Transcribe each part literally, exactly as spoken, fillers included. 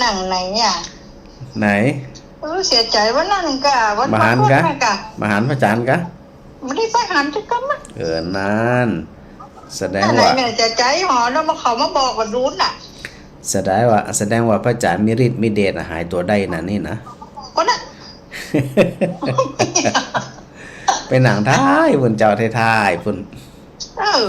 อย่างไหนเนี่ย ไหน เออ เสียใจ๋วันนั้นกะ วัน บ่หันกะ วันพุธน่ะกะ บ่หันพระอาจ๋ารย์กะ บ่ได้ไปหันจักกำอะ เออ นั่น แสดงว่า อันไหนเนี่ย เสียใจ๋หอ แล้วมาเขามาบอกว่าดูนน่ะ แสดงว่า แสดงว่าพระอาจ๋ารย์มีฤทธิ์มีเดชอะ หายตั๋วได้นะนี่นะ ก็น่ะ ไปนั่งท้ายพุ้นเจ้า ท้ายๆ พุ้น เออ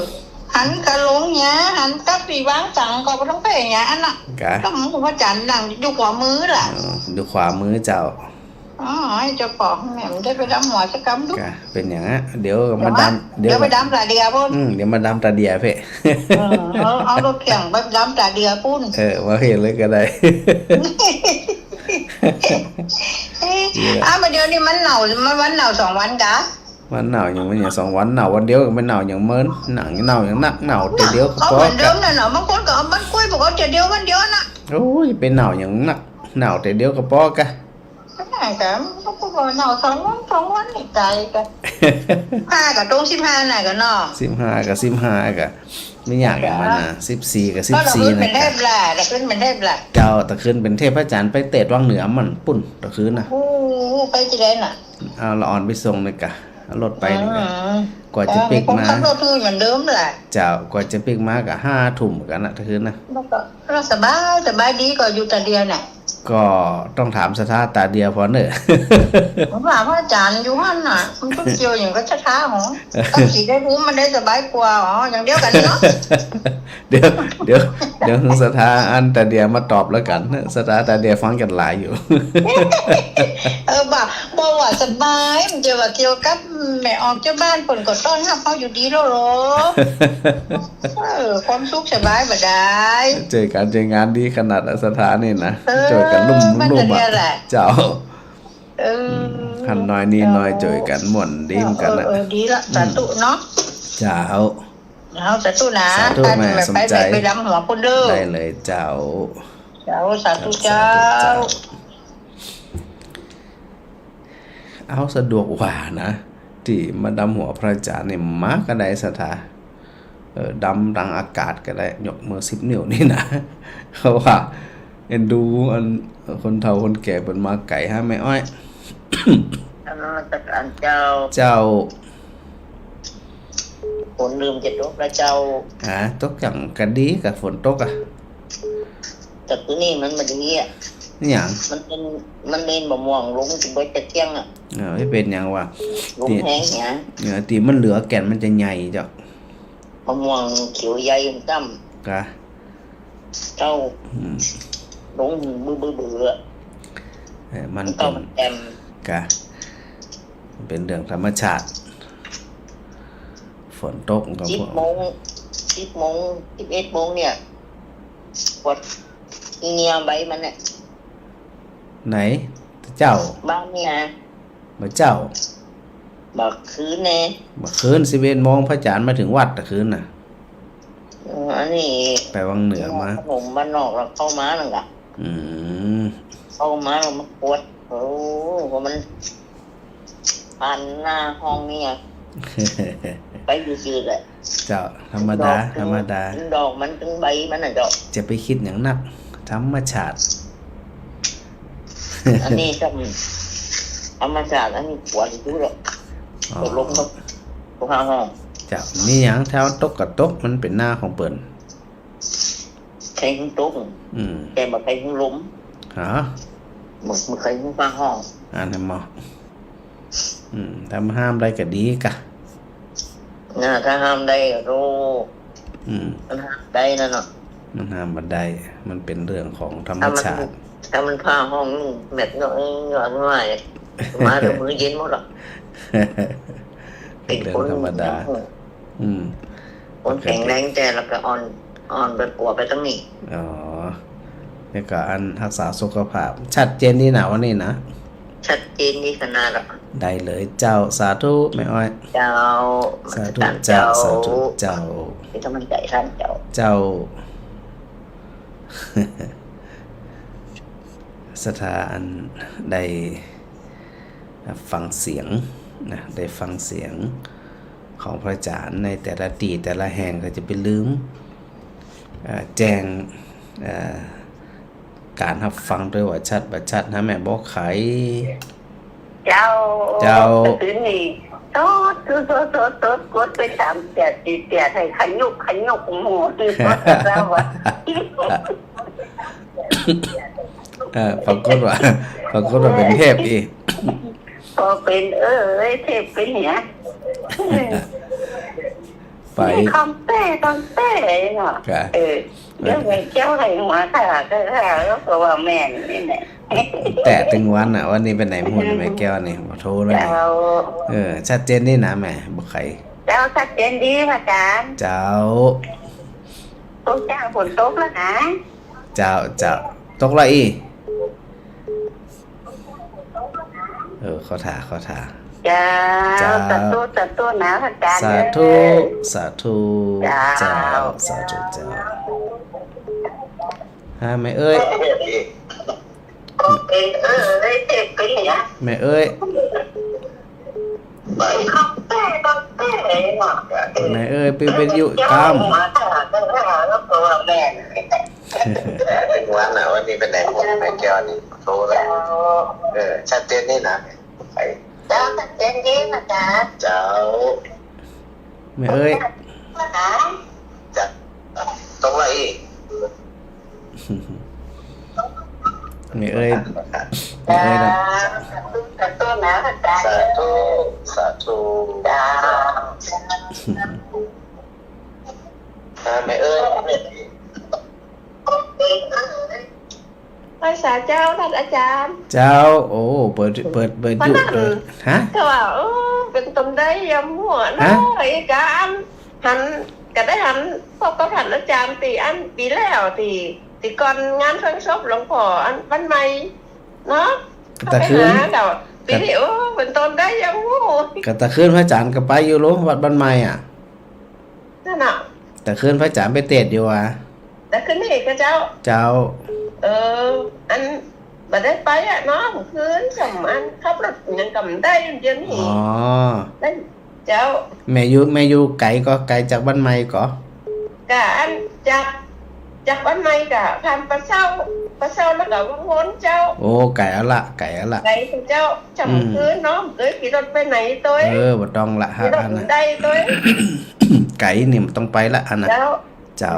หันกะลงเนี่ย หันกลับปี้วางสังก็บ่ต้องไปเนี่ย อันน่ะ กะ ก็หมู่พระอาจ๋ารย์นั่งอยู่ขวามือล่ะ อ๋อ อยู่ขวามือเจ้า อ๋อ ไอ้เจ้าของเนี่ยมันได้ไปดำหัวจักกำดู กะ เป๋นหยังอะ เดี๋ยวมาดำ เดี๋ยว เดี๋ยวไปดำตาเดียพุ้น อืม เดี๋ยวมาดำตาเดียเพ่ เออ เอา เอารถเข็นไปดำตาเดียพุ้น เออ มาเพ่เลยก็ได้ เอ๊ะ นี่แหละ อ้าว บ่าเดี๋ยวนี้มันหนาว มันวันหนาวสองวันกะ วันหนาวหยัง มันหยังสองวัน หนาววันเดียวก็บ่หนาวหยัง มันหนาว หนาวหยังนัก หนาวเตียวเดียวก็ ก็ พอ เหมือนเดิมน่ะเนาะ บางคนก็เอาบ้านกล้วยบอกว่าเตียวเดียววันเดียวน่ะ โอ้ย ไปหนาวหยังนัก หนาวเตียวเดียวก็ปอกะ ก็ได้กะ มันก็บอกหนาวสองวัน สองวันนี่ต๋ายกะ ห้ากะตรงสิบห้าน่ะกะเนาะ สิบห้ากะ สิบห้ากะ บ่ยากหยังมันน่ะ สิบสี่กะ สิบสี่น่ะกะ ตะคืนเป๋นเทพล่ะ ตะคืนเป๋นเทพล่ะ เจ้า ตะคืนเป๋นเทพ พระอาจ๋ารย์ไปเตศน์วังเหนือมั่นปุ้น ตะคืนน่ะ โอ้ ไปตี้ใดน่ะ เอาละอ่อนไปส่งเลยกะ เอารถไปนี่กะ อืม กว่าจะปิ๊กมา เออ มีคนขับรถหื้อเหมือนเดิมแหละ เจ้า กว่าจะปิ๊กมาก็ห้าทุ่มกั๋นนะ ตะคืนนะ แล้วก็ แล้วสบาย สบายดีก็อยู่ตาเดียน่ะ ก็ต้องถามศรัทธาตาเดียพอเน่อ ผมว่าพระอาจ๋ารย์อยู่หั้นน่ะ มันต้องเกี่ยวหยังกับศรัทธาหรอ ก็สิได้ฮู้มันได้สบายกว่า อ๋อ อย่างเดียวกั๋นเนาะ เดี๋ยว เดี๋ยว เดี๋ยวศรัทธาอันตาเดียมาตอบแล้วกั๋น ศรัทธาตาเดียฟังกั๋นหลายอยู่ เออ บ่า บ่าว่าสบาย มันจะว่าเกี่ยวกับแม่ออกจากบ้านเปิ้นก็ต้อนฮับเฮาอยู่ดีแล้วเหรอ เออ ความสุขสบายบ่ได้ เจอกั๋นเจองานดีขนาดอะ ศรัทธานี่นะ เออ เจอกั๋นลุ่ม มันก็ ลุ่ม เนี่ยแหละ เจ้า เออ อืม หันน้อยนี่น้อย เจ้า เจอกั๋นม่วนดีเหมือนกั๋นนะ เออ เออ ดีละ อืม สาธุเนาะ เจ้า เอาสาธุนะ สาธุ ท่าน แม่ แม่ สม ไป ใจ ไปดำหัวพุ้นเด้อ ได้เลยเจ้า เจ้า สาธุ สาธุ เจ้า เจ้า เอาสะดวกกว่านะ ตี้มาดำหัวพระอาจ๋ารย์นี่ มาก็ได้ศรัทธา เออ ดำตางอากาศก็ได้ ยกมือสิบนิ้วนี่นะ เพราะว่าเอ็นดูอันคนเฒ่าคนแก่เปิ้นมาไก๋ฮะ แม่อ้อย นมัสก๋านเจ้า เจ้า ฝนเริ่มจะตกแล้วเจ้า ฮะ ตกจังกะดีกะฝนตกอะ แต่คืนนี้มันบ่ดีอะ อะหยัง มันเล่น มันเล่นมะม่วงลงจะเบิดจะเที่ยงอะ เออ ไม่เป๋นหยังวะ ลมแฮงเหีย ตี้ เออ ตี้มันเหลือแก่นมันจะใหญ่เจ้า มะม่วงเขียวใหญ่มันจ้ำ กะ เจ้า อืม ลงบึ้อๆๆ เออ มัน มันก็ เป๋น มันแจ่ม กะ มันเป๋นเรื่องธรรมชาติ ฝนตกมันก็ สิบโมง สิบโมง สิบเอ็ดโมงเนี่ย ปวดเหี่ยใบมันเนี่ย ไหน เจ้า บ้านเนี่ย บ่าเจ้า บ่าคืนแน่ บ่าคืน สิบเอ็ดโมง พระอาจ๋ารย์มาเถิงวัดตะคืนน่ะ เออ อันนี้ ไปวังเหนือมา ขนมบ้านนอกแล้วเข้ามานั่นกะ อืม เข้ามาแล้วมาปวด โอ้ เพราะมัน ผ่านหน้าห้องนี่ไง ไปจืดๆ แหละ เจ้า ธรรมดา ดอก ธรรมดา ดอกมันตึงใบมันน่ะเจ้า จะไปกึ๊ดหยังนัก ธรรมชาติ อันนี้ก็ธรรมชาติ อันนี้ปวดอยู่หรอก อ๋อ ตกลงก็ ตกห้าห้อง เจ้า มีหยัง ถ้าตกก็ตก มันเป๋นหน้าของเปิ้น ใค่หื้อตก อืม แต่บ่ใค่หื้อลม ฮะ บ่ บ่ใค่หื้อฟ้าฮ้อง อันนั้นบ่ อืม ถ้ามันห้ามได้ก็ดีกะ น่ะ ถ้าห้ามได้ก็โธ่ อืม มันห้ามได้นั่นเนาะ มันห้ามบ่ได้ มันเป๋นเรื่องของธรรมชาติ ถ้ามัน ถ้ามันฟ้าฮ้องนี่แม็กเนาะ เอ้ย เนาะ ไม่ มาแต่มื้อเย็นหมดหรอก เป๋นเรื่องธรรมดา เป๋นคน อืม คนแข็งแรงแต่ละก็อ่อน อ่อนไปปัวไปตังนี้ อ๋อ แล้วก็อันฮักษาสุขภาพ ชัดเจนดีนะวันนี้นะ ชัดเจนดีขนาดละ ได้เลยเจ้า สาธุแม่อ้อย เจ้า สาธุเจ้า สาธุเจ้า เป๋นก๋ำลังใจ๋ต้านเจ้า เจ้า ศรัทธาอันได้ฟังเสียงนะ ได้ฟังเสียงของพระอาจ๋ารย์ในแต่ละตี้แต่ละแห่ง ก็จะไปลืม เอ่อ แจ้ง เอ่อ ก๋านฮับฟังตวยว่าชัดบ่ชัดนะแม่บัวไข เจ้า เจ้า คืนนี้ โตด โตด โตด โตด กดไปสามเตียะ สี่เตียะ หื้อขยุก ขยุกหมู่ โตด เจ้าว่า เออ ปรากฏว่า ปรากฏว่าเป๋นเทพอีก ปอเป๋น เออ เทพเป๋นเหีย ไป นี่คำแปล คำแปลเนาะ ค่ะ เออ เดี๋ยวแม่แก้วหื้อหัวค่ะ ค่ะ ค่ะ แล้วก็ว่าแม่นนี่แหละ แตะตึงวันน่ะ วันนี้ไปไหนหมดแม่แก้วนี่ ขอโทษเลย เจ้า เออ ชัดเจนดีนะแม่บัวไข เจ้า ชัดเจนดีพระอาจารย์ เจ้า ตกจ้า ฝนตกแล้วนะ เจ้า เจ้า ตกแล้วอี้ เออ เข้าท่า เข้าท่า เจ้า เจ้า สาธุ สาธุนะพระอาจารย์ สาธุ เอ้ย สาธุ เจ้า เจ้า สาธุเจ้า ฮะ แม่เอ้ย เออ เออ เออ เออ แม่เอ้ย แม่เอ้ย ไปเป็นอยู่กำ วันน่ะ วันนี้ไปไหนหมดแม่แก้วนี่ โทรแล้ว เออ ชัดเจนดีนะ เจ้า ชัดเจนดีนะจ๊ะ เจ้า แม่เอ้ย เจ้า ตรงไหนอีก แม่เอ้ย แม่เอ้ยนะ สาธุ สาธุ สาธุ เจ้า อ่า แม่เอ้ย ไหว้สาเจ้าท่านอาจารย์ เจ้า โอ้ เปิด เปิด เปิด วันนั้น YouTube เปิด ฮะ ก็ว่า โอ้ เป๋นตนใดยำหัวเนาะ ฮะ ไอ้กะอันหัน ก็ได้หันพบกับท่านอาจารย์ตี้อันปี๋แล้วตี้ ตี้ก่อนงานเผาศพหลวงพ่ออันบ้านใหม่เนาะ ก็ตะคืน เข้าไปหาเจ้า ปี๋นี้ โอ้ เป๋นตนใดยำหัว ก็ตะคืนพระอาจารย์ก็ไปอยู่โลวัดบ้านใหม่อะ นั่นน่ะ ตะคืนพระอาจารย์ไปเตสน์อยู่หว่า ตะคืนนี้ก็เจ้า เจ้า เออ อันบ่ได้ไปอะเนาะ เมื่อคืนสมอันขับรถยังกำได้เดี๋ยวนี้ อ๋อ ได้ เจ้า แม่อยู่ แม่อยู่ไก๋ก่อ ไก๋จากบ้านใหม่ก่อ ก็อันจาก จากบ้านใหม่ก็ผ่านป่าเซ้า ป่าเซ้าแล้วก็วังวนเจ้า โอ้ ไก๋เอาละ ไก๋เอาละ ไก๋เจ้า อืม จำคืนเนาะ เอ้ย ขี่รถไปไหนตัว เออ บ่ต้องละ ขี่รถ ฮะ อันน่ะ ได้ตัว ไก๋นี่มันต้องไปละ อันน่ะ เจ้า เจ้า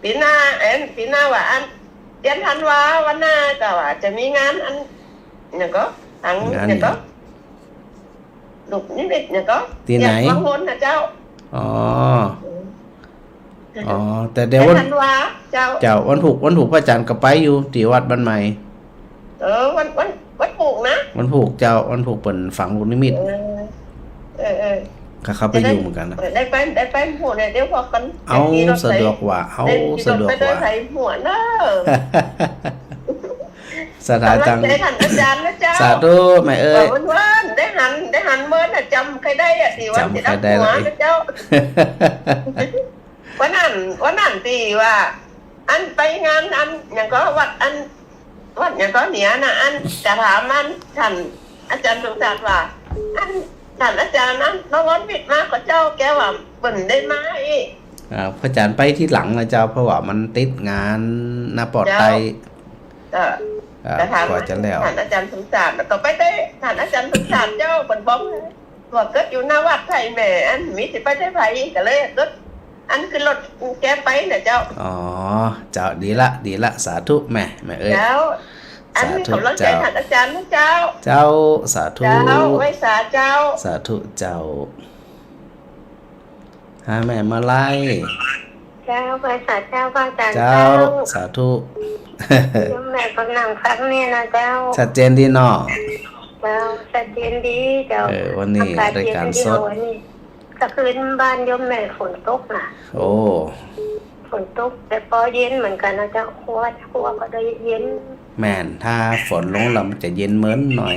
ปี๋หน้า เอ็น ปี๋หน้าว่าอัน เดือนธันวา วันหน้าก็ว่าจะมีงานอัน หยังก่อ อัน งาน หยังก่อ หยัง ลูกนิมิตหยังก่อ ตี้ไหน วังวนน่ะเจ้า อ๋อ อืม อ๋อ แต่เดี๋ยววัน เดือนธันวา เจ้า เจ้า วันพูก วันพูกพระอาจารย์ก็ไปอยู่ตี้วัดบ้านใหม่ เออ วัน วัน วันพูกนะ วันพูกเจ้า วันพูกเปิ้นฝังลูกนิมิต เออ เออ เออ ข้า ข้าไปอยู่เหมือนกั๋นนะ ได้ไป ได้ไปพูกเนี่ย เดี๋ยวพวกกัน เอ้า จะขี่รถไป สะดวกหว่า เอ้า ได้ขี่รถไป สะดวกหว่า ได้ไปพูกเนาะ สาธุจัง กำลังใจ๋ท่านอาจารย์นะเจ้า สาธุแม่เอ้ย ว่าวันๆ ได้หัน ได้หันเมินน่ะ จ๋ำใค่ได้อะ ตี้วัน จ๋ำใค่ได้ละ ตี้หัวนะเจ้า วันนั้น วันนั้นตี้ว่า อันไปงานอัน หยังก่อ วัดอัน วัดหยังก่อเหนือน่ะ อันจะถามอันท่านอาจารย์สมศักดิ์ว่า อันท่านอาจารย์อัน พระวรวิทย์มาก่อเจ้า แกว่าเปิ้นได้มาอี้ อ่า พระอาจารย์ไปทีหลังนะเจ้า เพราะว่ามันติดงานนาปอดไต เจ้า เอ่อ อ่า จะถาม กว่าจะแล้ว ท่านอาจารย์สมศักดิ์ ก็ไปได้ ท่านอาจารย์สมศักดิ์เจ้า เปิ้นบอกว่าเกิดอยู่หน้าวัดไทยแม่ อันมีสิไปได้ไผ ก็เลยเกิด อันขึ้นรถแกไปน่ะเจ้า อ๋อ เจ้า ดีละ ดีละ สาธุแม่ แม่เอ้ย เจ้า อันนี้ สาธุ กำลังใจ๋ เจ้า ท่านอาจารย์นะเจ้า เจ้า สาธุ เจ้า ไหว้สาเจ้า สาธุเจ้า หาแม่มาลัย เจ้า ไหว้สาเจ้า พระอาจารย์ เจ้า เจ้า สาธุ โยมแม่ก็นั่งฟังเนี่ยนะเจ้า ชัดเจนดีเนาะ เจ้า ชัดเจนดีเจ้า เออ วันนี้ อากาศเย็นดี รายการสด วันนี้ ตะคืนบ้านโยมแม่ฝนตกน่ะ โอ้ ฝนตก แต่ปอเย็นเหมือนกั๋นนะเจ้า ครัว ครัวก็ได้เย็น แม่น ถ้าฝนลงแล้วมันจะเย็นเมินหน่อย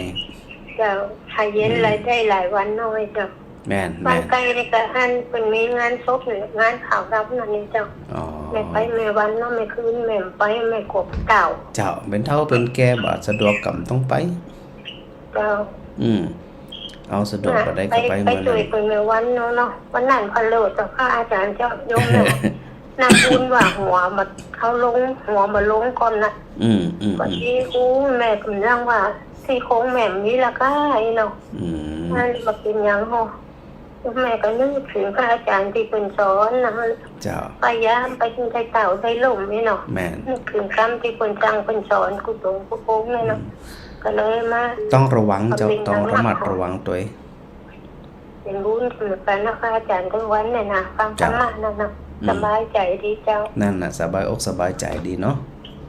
เจ้า ถ้าเย็น อืม ได้หลายวันหน่อยเจ้า แม่น บ้าน แม่น ใก้นี่ก็อันเปิ้นมีงานศพหรืองานขาวดำนั่นนี่เจ้า อ๋อ แม่ไปแม่วันเนาะ แม่คืนแม่บ่ไป แม่กลัวเฒ่า เจ้า เป๋นเฒ่าเป๋นแก่บ่สะดวกก็บ่ต้องไป เจ้า อืม เอาสะดวก อ่ะ บ่ได้ก็ไป ไป ไป เมื่อนั้น ไปเปิ้นแม่วันเนาะ เนาะ วันนั้นพะโลดเจ้าค่ะ อาจารย์เจ้า โยมเนาะ นาบุญว่าหัวบ่เอาลง หัวบ่ลงก่อนนะ อืม อืม ก็ อืม ชี้หูแม่ก็ยังว่าซี่โครงแม่มีราคาอีเนาะ อืม นั่นบ่เป๋นหยังหรอก แม่ก็นึกเถิงพระอาจ๋ารย์ตี้เปิ้นสอนนะ เจ้า ไปยามไปได้เต้าได้ล่มนี่เนาะ แม่น นึกเถิงกำตี้เปิ้นสั่งเปิ้นสอน กู้ตรงกู้โกงนี่เนาะ อืม ก็เลยมา ต้องระวังเจ้า มาเป๋น ต้องระมัดระวังตวย เป๋นบุญสืบไปนะพระอาจ๋ารย์ ตึงวันเนี่ยนะ ฟังธรรมะนั่นนะ เจ้า อืม สบายใจ๋ดีเจ้า นั่นน่ะ สบายอกสบายใจ๋ดีเนาะ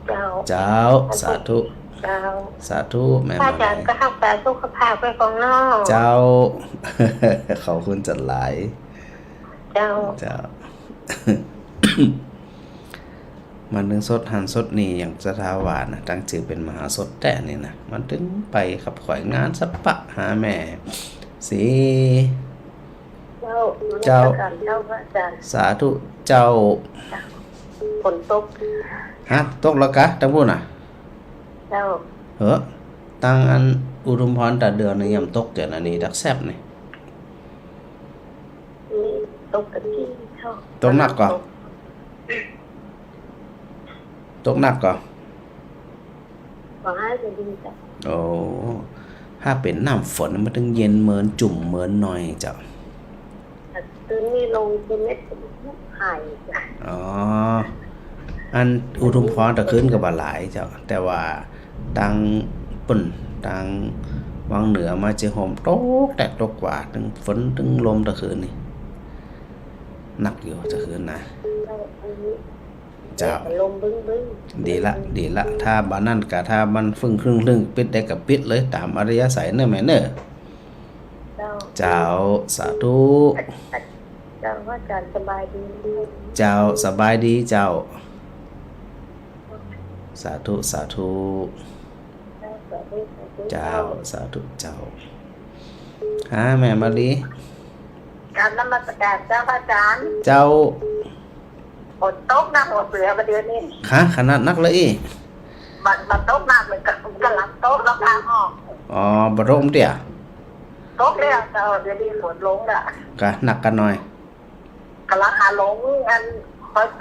เจ้า เจ้า สาธุ เจ้า สาธุ แม่ พระอาจ๋ารย์ มาลัย ก็ฮักษาสุขภาพไว้ก่อนเนาะ เจ้า ขอบคุณจัดหลาย เจ้า เจ้า มานึ่งสดหันสดนี่ อย่างศรัทธาว่านะ ตั้งจื้อเป๋นมหาสดแต๊นี่นะ มันตึงไปขับขวายงานสะปะหาแม่สี เจ้า เจ้า นมัสก๋านเจ้าพระอาจ๋ารย์ สาธุเจ้า ฝนตก ฮะ ตกแล้วกา ตังปู้นน่ะ เจ้า เฮ้อ ตังอันอุทุมพรต๋าเดือนนี่ยังตกเตื้ออันนี้ดักแซบนี่ นี่ตกกะตี้เจ้า ตกหนักก่อ ตกหนักก่อ บ่หายก็ดีเจ้า โอ้ ถ้าเป๋นน้ำฝนมันตึงเย็นเหมือนจุ่มเหมือนหน่อยเจ้า แต่คืนนี้ลงกี่เม็ดก็หายเจ้า อ๋อ อันอุทุมพรตะคืนก็บ่หลายเจ้า แต่ว่าตังปู้น ตังวังเหนือมาเจียงโฮมตกแต๊กตกกว่า ตึงฝนตึงลมตะคืนนี่ หนักอยู่ตะคืนนะ เจ้า อันนี้ เจ้า ลมบึ้งๆ ดีละ ดีละ ถ้าบ่านั้นกา ถ้ามันฟึ่งครึ่งๆ ปิดได้ก็ปิดเลย ต๋ามอัธยาศัยเน่อแม่เน่อ เจ้า เจ้า สาธุ เจ้า พระอาจ๋ารย์สบายดี เจ้า สบายดีเจ้า สาธุ สาธุ เจ้า สาธุ สาธุ เจ้า เจ้า สาธุเจ้า อ่า แม่มาลี กราบนมัสก๋านเจ้าพระอาจ๋ารย์ เจ้า ฝนตกนะหัวเสือบ่าเดี๋ยวนี้ ฮะ ขนาดนักเลยอี้ บ่า บ่าตกนะ มันก็ ก่ำลังตกแล้วค่ะ อ๋อ บ่ตกเตื้อ ตกแล้วเจ้า เดี๋ยวนี้ฝนลงละ กะ หนักกะหน่อย ก่ำลังหาลง อัน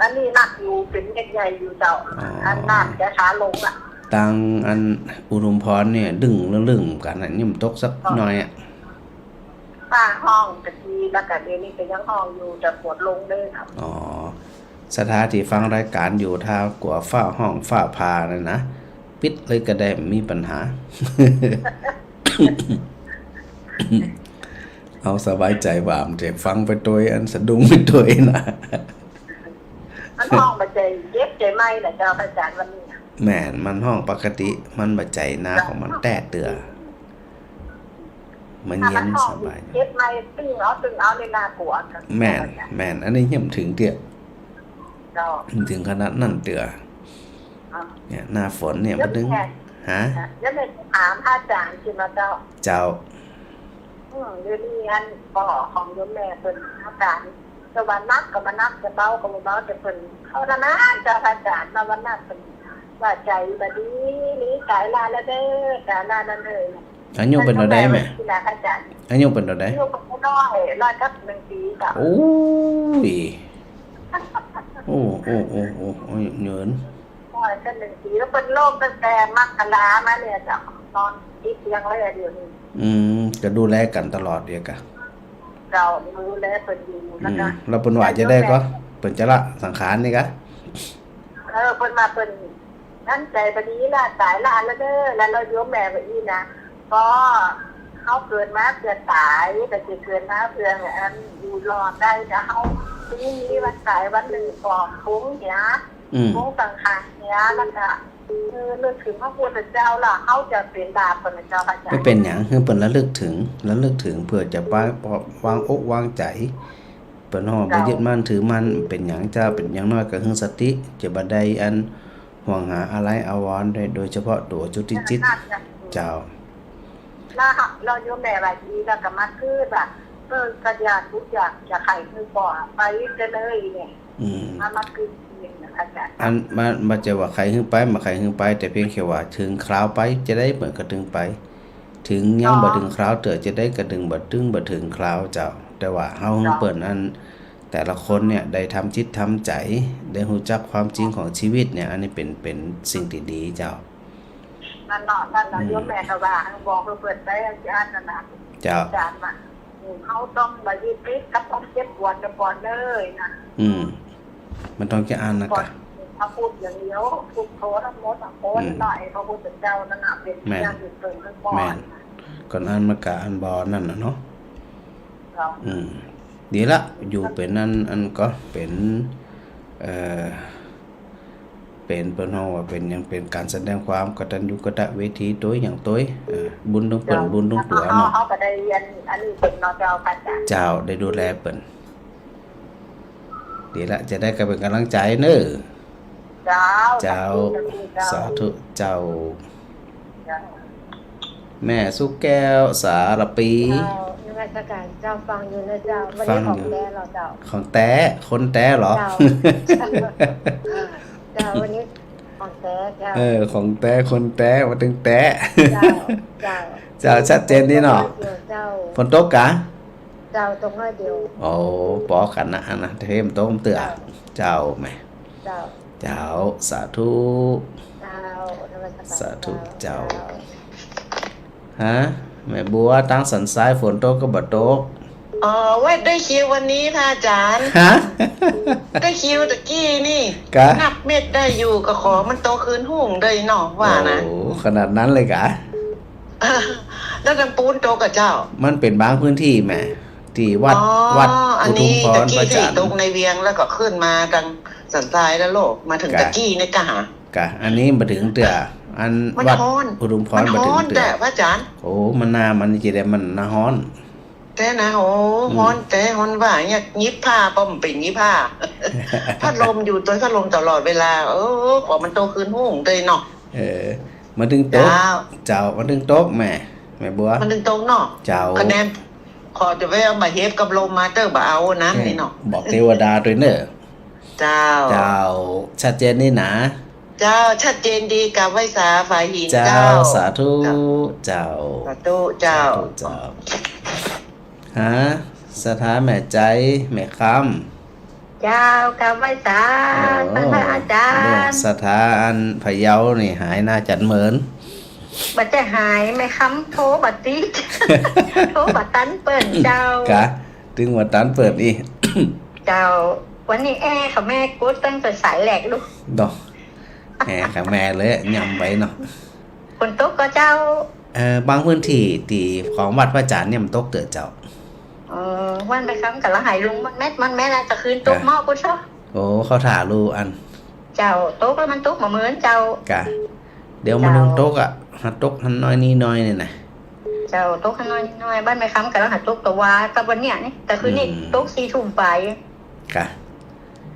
อันนี้หนักอยู่ เป๋นเม็ดใหญ่อยู่เจ้า อ๋อ อันน้ำจะช้าลงละ ตังอันอุทุมพรเนี่ย ดึงลึ่งๆ กั๋นนะ ยังบ่ตกสักหน่อยอะ ฟ้าฮ้องตะกี้ แล้วก็เดี๋ยวนี้ก็ยังฮ้องอยู่ แต่ฝนลงเลยครับ อ๋อ ศรัทธาตี้ฟังรายก๋านอยู่ ถ้ากั๋วฟ้าฮ้องฟ้าผ่านั่นนะ ปิดเลยก็ได้ บ่มีปัญหา เอาสบายใจ๋ บ่ามันจะฟังไปตวย อันสะดุ้งไปตวยนะ มันฮ้องบ่ใจ้เจ็บใจ้เมื่อยนะเจ้าพระอาจ๋ารย์ วันนี้นะ แม่น มันฮ้องปกติ มันบ่ใจ้นาของมันแต๊เตื้อ มันเย็นสบาย เจ็บเมื่อย ตึงเอา ตึงเอา นี่น่ากลัว แม่น แม่น อันนี้ยังบ่เถิงเตื้อ เจ้า บ่เถิงขนาดนั้นเตื้อ อ่า เนี่ย หน้าฝนเนี่ย แล้ว บ่เถิง แม่ ฮะ แล้วแม่ถามพระอาจ๋ารย์สินะเจ้า เจ้า อืม เดี๋ยวนี้อันพ่อของโยมแม่เปิ้นอาก๋าร แต่ว่าหนักก็บ่หนัก แต่เบาก็บ่เบา แต่เปิ้นภาวนาเจ้าพระอาจ๋ารย์ ภาวนาเปิ้นว่าใจ๋บ่ดี นี่ต๋ายล้าแล้วเด้อ ต๋ายล้าแล้วเด้อ อายุเปิ้นเต้าใดแม่ นี่นะพระอาจ๋ารย์ อายุเปิ้นเต้าใด อายุเปิ้นน้อย ร้อยกับหนึ่งปีเจ้า โอ้ย โอ้ โอ้ โอ้ โอ้ อายุยืน ร้อยกับหนึ่งปี แล้วเปิ้นล้มตั้งแต่มกรามาเนี่ยเจ้า นอนติดเตียงเลยเดี๋ยวนี้ อืม ก็ดูแลกั๋นตลอดเดียวกะ เจ้า ดูแลเปิ้นอยู่ อืม แล้วก็ แล้วเปิ้นว่าจะใดก่อ เปิ้นจะละสังขารนี่กะ เออ เปิ้นว่าเปิ้นนั้นใจ๋บ่ดีละ ต๋ายล้าแล้วเด้อ แล้ว แล้วโยมแม่ว่าอี้นะ ก็เฮาเกิดมาเปื้อต๋าย บ่ใจ้เกิดมาเปื้ออันอยู่รอดได้ แต่เฮามีวันต๋ายวันนึ่งก็คงเหีย อืม คงสังขารเหีย แล้วก็ เออ นึกเถิงพระพุทธเจ้าละ เฮาจะเป๋นบาปก่อนะเจ้าพระอาจ๋ารย์ บ่เป๋นหยัง หื้อเปิ้นระลึกเถิง ระลึกเถิงเปื้อจะวาง วางอกวางใจ๋ เปิ้นฮ้องบ่ยึดมั่นถือมั่น เป๋นหยังเจ้า เป๋นอย่างน้อยก็หื้อสติ จะบ่ได้อันห่วงหาอาลัยอาวรณ์ โดย โดยเฉพาะตั๋วจุติจิต เจ้า แล้ว แล้วโยมแม่ว่าอี้ แล้วก็มาคือว่า เออ ก็อยากรู้อยากจะใค่หื้อบ่ไปจะเลยเนี่ย อืม มา มาคือเองนะอาจ๋ารย์ อัน มัน มันบ่ใจ้ว่าใค่หื้อไป บ่ใค่หื้อไป แต่เพียงแค่ว่าเถิงคราวไป จะใดเปิ้นก็ตึงไป เถิงยังบ่เถิงคราวเตื้อ จะใดก็ตึงบ่ ตึงบ่เถิงคราวเจ้า แต่ว่าเฮาหื้อเปิ้นอัน แต่ละคนเนี่ยได้ทำจิตทำใจ๋ ได้ฮู้จักความจริงของจีวิตเนี่ย อันนี้เป๋น เป๋นสิ่งตี้ดีเจ้า นั่นเนาะ นั่นเนาะ อืม โยมแม่ก็ว่า บอกเปิ้นไป อาจ๋ารย์นั่นน่ะ เจ้า อาจ๋ารย์ว่า อืม เฮาต้องบ่ยึดติดกับความเจ็บปวด เจ็บปวดเลยนะ อืม บ่ต้องจะอั้นนะ ก่อน กะ พระพุทธอย่างเดียว พุทโธ ธัมโม สังโฆ อืม นั่นเนาะ ไอ้พระพุทธเจ้านั่นน่ะ เป๋น แม่น อย่างอื่นเปิ้นบ่ แม่น ก่อนอั้นมันกะอั้นบ่นั่นน่ะเนาะ เจ้า อืม ดีละ อยู่เป๋นอัน อันก็เป๋น เอ่อ เป๋น เปิ้นฮ้องว่าเป๋นหยัง เป๋นก๋านแสดงความกตัญญูกตเวทีตวยหยังตวย เอ่อ บุญตึงเปิ้น เจ้า บุญตึงตั๋วเนาะ เฮาก็ได้เรียนอันนี้เปิ้นเนาะเจ้า พระอาจ๋ารย์ เจ้า ได้ดูแลเปิ้น ดีละ จะได้ก็เป๋นก๋ำลังใจ๋เน่อ เจ้า เจ้า สาธุ สาธุเจ้า เจ้า แม่สุแก้ว สารปี เจ้า นมัสก๋านเจ้า ฟังอยู่นะเจ้า วันนี้ ฟังอยู่ ของแต๊เหรอเจ้า ของแต๊ คนแต๊เหรอ เจ้า เจ้า วันนี้ของแต๊เจ้า เออ ของแต๊ คนแต๊ มาตึงแต๊ เจ้า เจ้า เจ้า ชัดเจนดีเนาะ เจ้า ฝนตกกะ เจ้า ตกน้อยเดียว โอ้ ปอกั๋นนะ อันนะ เทมต้มเตื้อ เจ้า เจ้า แม่ เจ้า เจ้า สาธุ เจ้า นมัสก๋าน สาธุ เจ้า เจ้า ฮะ แม่บัว ตางสันทรายฝนตกก็บ่ตก อ๋อ ว่าได้คิววันนี้พระอาจ๋ารย์ ฮะ ได้คิวตะกี้นี่ กะ นับเม็ดได้อยู่ ก็ขอมันโตคืนหุ้งได้เนาะ ว่านะ โอ้ ขนาดนั้นเลยกะ แล้วตางปู๊นตกกะเจ้า มันเป๋นบางพื้นตี้แม่ ตี้วัด อ๋อ วัด อันนี้ อุทุมพร ตะกี้ พระอาจ๋ารย์ ตี้ตกในเวียง แล้วก็ขึ้นมาตางสันทรายแล้วโลก มาเถิง กะ ตะกี้นี่กะหา กะ อันนี้บ่เถิงเตื้อ อัน มัน วัด ฮ้อน อุทุมพร มันฮ้อน บ่เถิงเตื้อ แต่พระอาจ๋ารย์ โอ้ มันหน้ามันจะได้ มันหน้าฮ้อน แต๊นะ โอ้ อืม ฮ้อนแต๊ ฮ้อนว่าเนี่ย หยิบผ้าก็บ่เป๋นหยิบผ้า พัดลมอยู่ ตวยพัดลมตลอดเวลา เออ ขอมันโตคืนหุ้งได้เนาะ เออ มันตึงตก เจ้า เจ้า มันตึงตกแม่ แม่บัว มันตึงตกเนาะ เจ้า คะแนน ขอจะไปเอามาเฮฟกับลมมาเตอร์ บ่เอานั้นนี่เนาะ เออ บอกเตวดาตวยเน่อ เจ้า เจ้า ชัดเจนดีนะ เจ้า ชัดเจนดี กราบไหว้สาฝ่ายหิน เจ้า เจ้า สาธุ เจ้า เจ้า สาธุ เจ้า สาธุ เจ้า ฮะ ศรัทธาแม่ใจ๋ แม่คำ เจ้า กราบไหว้สา โอ้ ท่านพระอาจ๋ารย์ เนี่ย ศรัทธาอันพะเยานี่หายหน้าจั๋นเหมิน บ่ใจ้หาย แม่คำโทรบ่ติด โทรบ่ตันเปิ้นเจ้า กะ ตึงบ่ตันเปิ้นอี้ เจ้า วันนี้แอร์เขาแม่กดตั้งแต่สายแรกลูก เนาะ แอร์เขาแม่เลยยำไปเนาะ ฝนตกกะเจ้า เอ่อ บางพื้นตี้ ตี้ของวัดพระอาจ๋ารย์เนี่ยมันตกเตื้อเจ้า เออ วันไปคำกำลังหายลงมันแมด มันแมดอะ ตะคืนตก กะ เมาะปุ้นซะ โอ้ เข้าถ่าลูอัน เจ้า ตกแล้วมันตกบ่เหมินเจ้า กะ เดี๋ยวมัน เจ้า ตึงตกอะ หัดตกหันน้อยนี้น้อยนี่นะ เจ้า ตกหันน้อยนี้น้อย บ้านไปคำกำลังหัดตกตะวากับวันเนี้ยนี่ ตะคืนนี้ อืม ตกสี่ทุ่มไป กะ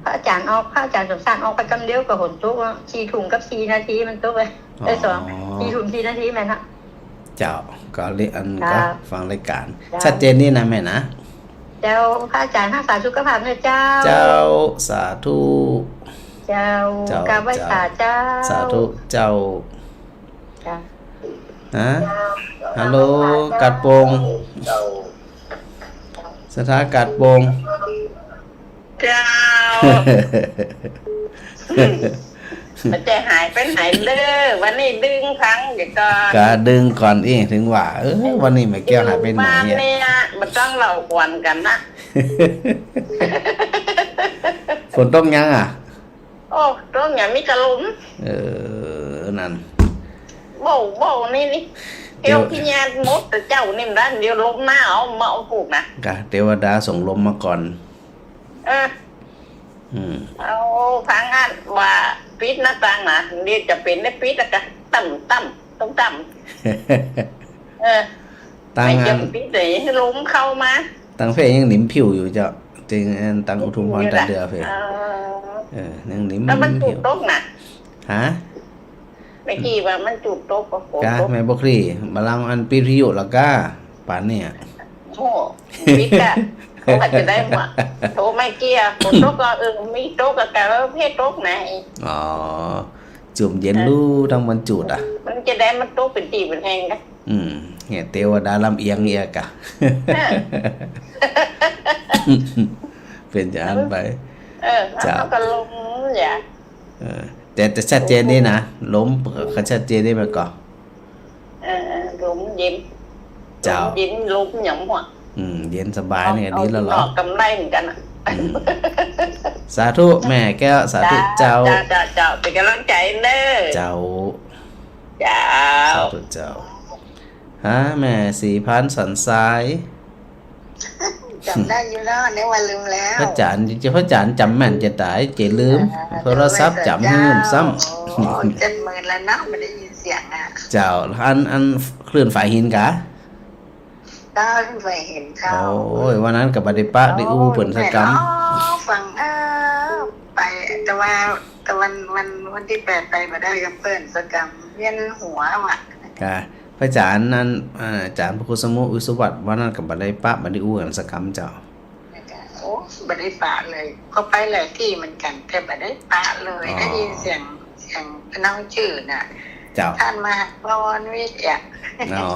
พระอาจ๋ารย์ออก พระอาจ๋ารย์สมศักดิ์ออกไปกำเดียวกับฝนตกอะ สี่ทุ่มกับสี่นาทีมันตกเลย อ๋อ เอ้ย สอง สี่ทุ่มสี่นาทีแม่นฮะ เจ้า ก็เลยอัน เจ้า ก็ฟังรายการ เจ้า ชัดเจนดีนะแม่นะ เจ้า พระอาจ๋ารย์รักษาสุขภาพเน่อเจ้า เจ้า สาธุ เจ้า เจ้า กราบไหว้สาเจ้า สาธุเจ้า เจ้า ฮะ ฮัลโหล กาดโป่ง ศรัทธากาดโป่ง เจ้า มันจะหายไปไหนเลย วันนี้ดึงฟังเดี๋ยวก่อน กะดึงก่อนอี้ ถึงว่า เออ วันนี้แม่แก้วหายไปไหนเนี่ย บ้านเนี่ย มันต้องเล่าขวัญกันนะ ฝนตกยังอะ โอ้ ตกยังมีกะลม เออ นั่น โบ้ โบ้ นี่ นี่ เดี๋ยว เตี้ยวพิญญาณหมดแต่เจ้านี่มัน เดี๋ยวลมหนาวมาเอาผูกนะ กะ เตวดาส่งลมมาก่อน เออ อืม เอา ทางอั้นว่าปิดหน้าต่างนะ เดี๋ยวจะเป๋นได้ปิดแล้วกะ ต่ำต่ำ ต้องต่ำ เออ ตัง ไม่จะ อัน ปิดเลย ให้ลมเข้ามา ตังเพ่ยังหนิมผิวอยู่เจ้า เจ๋งอันตังอุทุมพรตาเดือเพ่ เออ เออ ยังหนิม แล้วมัน ผิว จุดตกนะ ฮะ เมื่อกี้ว่ามันจุดตก โอ้โห กะ ตก แม่บัวคลี่ บ่าลองอันปิดวิทยุละกะ ป่านเนี่ย โอ้ ปิดกะ เขาอาจจะได้มา โทรไม่เกี่ยว ฝนตกก็ เออ มีตกกะ กะ เออ เพ่ตกไหน อ๋อ จุ่มเย็น เออ ลู่ทั้งวันจุดอะ มันจะได้มันตกเป๋นตี้เป๋นแห่งนะ อืม เนี่ย เตวดาลำเอียงเนี่ยกะ เออ เป๋นจะอั้นไป เออ เจ้า เฮาก็ลมอย่า เออ แต่ แต่ชัดเจนดีนะ ลมก็ชัดเจนดีมาก่อ เออ ลมเย็น เจ้า ลมเย็น ลมหยังหัว อืม เย็นสบายเนี่ย เอา ดีแล้วเหรอ เอาออกกำไรเหมือนกันอะ อืม สาธุแม่แก้ว สาธุเจ้า เจ้า เจ้า เจ้า เป๋นก๋ำลังใจ๋เน้อ เจ้า เจ้า สาธุเจ้า ฮะ แม่ศรีพันธ์สันทราย จ๋ำได้อยู่เนาะ นึกว่าลืมแล้ว พระอาจ๋ารย์ จะพระอาจ๋ารย์จ๋ำแม่นจะต๋าย เจ๋ลืม อ่า โทรศัพท์จ๋ำหื้มซ้ำ โอ้ เจ็ดหมื่นแล้วเนาะ บ่ได้ยินเสียงอะ เจ้า อัน อันคลื่นฝายหินกะ เจ้า คลื่นฝายหินเจ้า โอ้ย วันนั้นก็บ่ได้ปะได้อู้เปิ้นสักกำ อ๋อ ฟัง เออ ไป แต่ว่า แต่วัน วัน วันตี้แปดไปบ่ได้กับเปิ้นสักกำ เวียนหัวว่ะ กะ พระอาจ๋ารย์นั่น อ่า อาจ๋ารย์พระครูสมุติ อุยสวัสดิ์ วันนั้นก็บ่ได้ปะ บ่ได้อู้กั๋นสักกำเจ้า โอ้ บ่ได้ปะเลย ก็ไปหลายตี้เหมือนกั๋น แต่บ่ได้ปะเลย อ๋อ ได้ยินเสียง เสียงน้องจื้อน่ะ เจ้า ต้านมหาปวรวิทย์อะ อ๋อ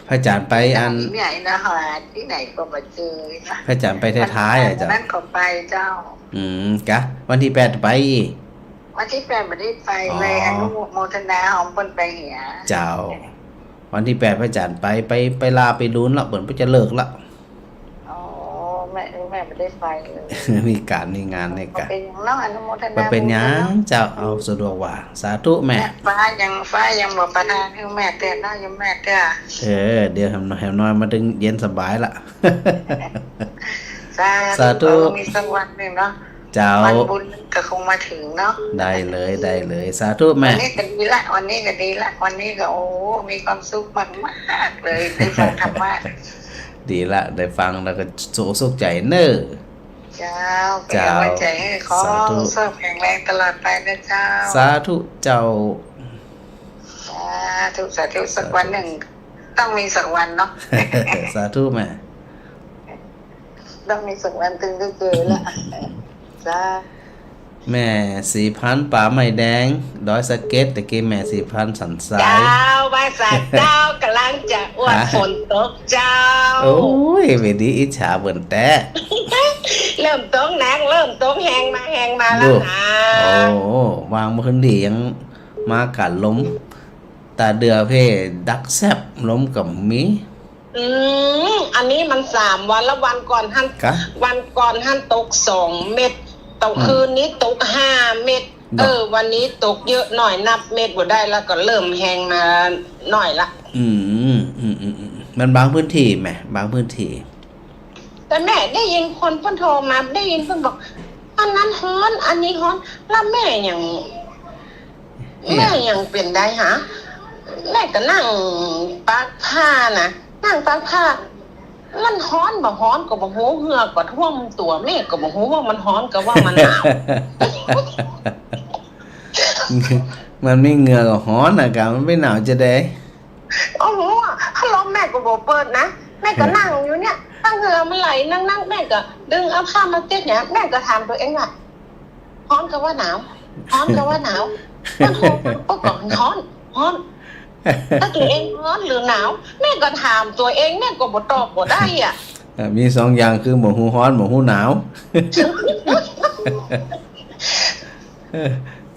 พระอาจ๋ารย์ไปอัน เจ้า ตี้ไหนนะ หาตี้ไหนก็บ่เจอนะ พระอาจ๋ารย์ไปท้ายๆ อะเจ้า วันนั้นก็ไปเจ้า อืม กะ วันตี้แปดไปอีก วันตี้แปดบ่ได้ไปเลย อ๋อ อนุโมทนาหอมเปิ้นไปเหีย เจ้า วันตี้แปดพระอาจ๋ารย์ไป ไป ไปลาไปลูนละ เปิ้นไปจะเลิกละ อ๋อ แม่ แม่บ่ได้ไปเลย มีก๋านมีงานเนี่ยกะ บ่เป๋นหยังเนาะ อนุโมทนา บ่เป๋นหยัง บุญเนาะ เจ้า เอาสะดวกว่า สาธุแม่ แม่ ฟ้ายัง ฟ้ายังบ่ประทานหื้อแม่เตื้อเนาะ โยมแม่เตื้อ เออ เดี๋ยวแหมน้อย แหมน้อยมาตึงเย็นสบายละ สาธุ สาธุ เออ มีสักวันนึ่งเนาะ เจ้า วันบุญก็คงมาถึงเนาะ ได้เลย ได้เลย สาธุแม่ วันนี้ก็ดีละ วันนี้ก็ดีละ วันนี้ก็ โอ้ มีความสุขมากๆ เลย ได้ฟังธรรมะ ดีละ ได้ฟังแล้วก็สุข สุขใจ๋เน้อ เจ้า เป๋นก๋ำลังใจ๋หื้อ เจ้า ขอ สาธุ สุขภาพแข็งแรงตลอดไปนะเจ้า สาธุเจ้า สาธุ สาธุ สักวันนึ่ง ต้องมีสักวันเนาะ สาธุแม่ ต้องมีสักวันตึงได้เจอละ สา แม่ศรีพันธ์ ป่าไม้แดง ดอยสะเก็ด ตะกี้แม่ศรีพันธ์สันทราย เจ้า บ่าสันเจ้า ก๋ำลังจะอวด ฮะ ฝนตกเจ้า โอ้ย เวดีอิจฉาเปิ้นแต๊ เริ่มตกหนัก เริ่มตกแฮงมา แฮงมาแล้วนะ โอ้ วางมื้อคืนนี้ยังมาก๋าลม ตาเดือเพ่ดักแซบ ลมก็มี อืม อันนี้มันสามวันแล้ว วันก่อนหั้น กะ วันก่อนหั้นตกสองเม็ด ตก อืม คืนนี้ตกห้าเม็ด เนาะ เออ วันนี้ตกเยอะหน่อย นับเม็ดบ่ได้แล้ว ก็เริ่มแฮงมาหน่อยละ อืม อืม อืม อืม มันบางพื้นที่แหม บางพื้นที่ แต่แม่ได้ยินคนเปิ้นโทรมา ได้ยินเปิ้นบอก อันนั้นฮ้อน อันนี้ฮ้อน แล้วแม่หยัง เนี่ย แม่หยังเป๋นใดฮะ แม่ก็นั่งปักผ้านะ นั่งปักผ้า มันฮ้อนบ่ฮ้อนก็บ่ฮู้ เหงื่อก็ท่วมตั๋ว แม่ก็บ่ฮู้ว่ามันฮ้อนก็ว่ามันหนาว มันมีเหงื่อก็ฮ้อนนะกะ มันไปหนาวจะใด โอ้โห พัดลมแม่ก็บ่เปิดนะ แม่ก็นั่งอยู่เนี่ย ถ้าเหงื่อมันไหลนักๆ แม่ก็ดึงเอาผ้ามาเช็ดเนี่ย แม่ก็ถามตั๋วเองว่า ฮ้อนก็ว่าหนาว ฮ้อนก็ว่าหนาว มันฮ้อน ก็ฮ้อน ฮ้อน ถ้าตั๋วเองฮ้อนหรือหนาว แม่ก็ถามตั๋วเอง แม่ก็บ่ตอบบ่ได้อะ เอ่อ มีสองอย่างคือบ่ฮู้ฮ้อน บ่ฮู้หนาว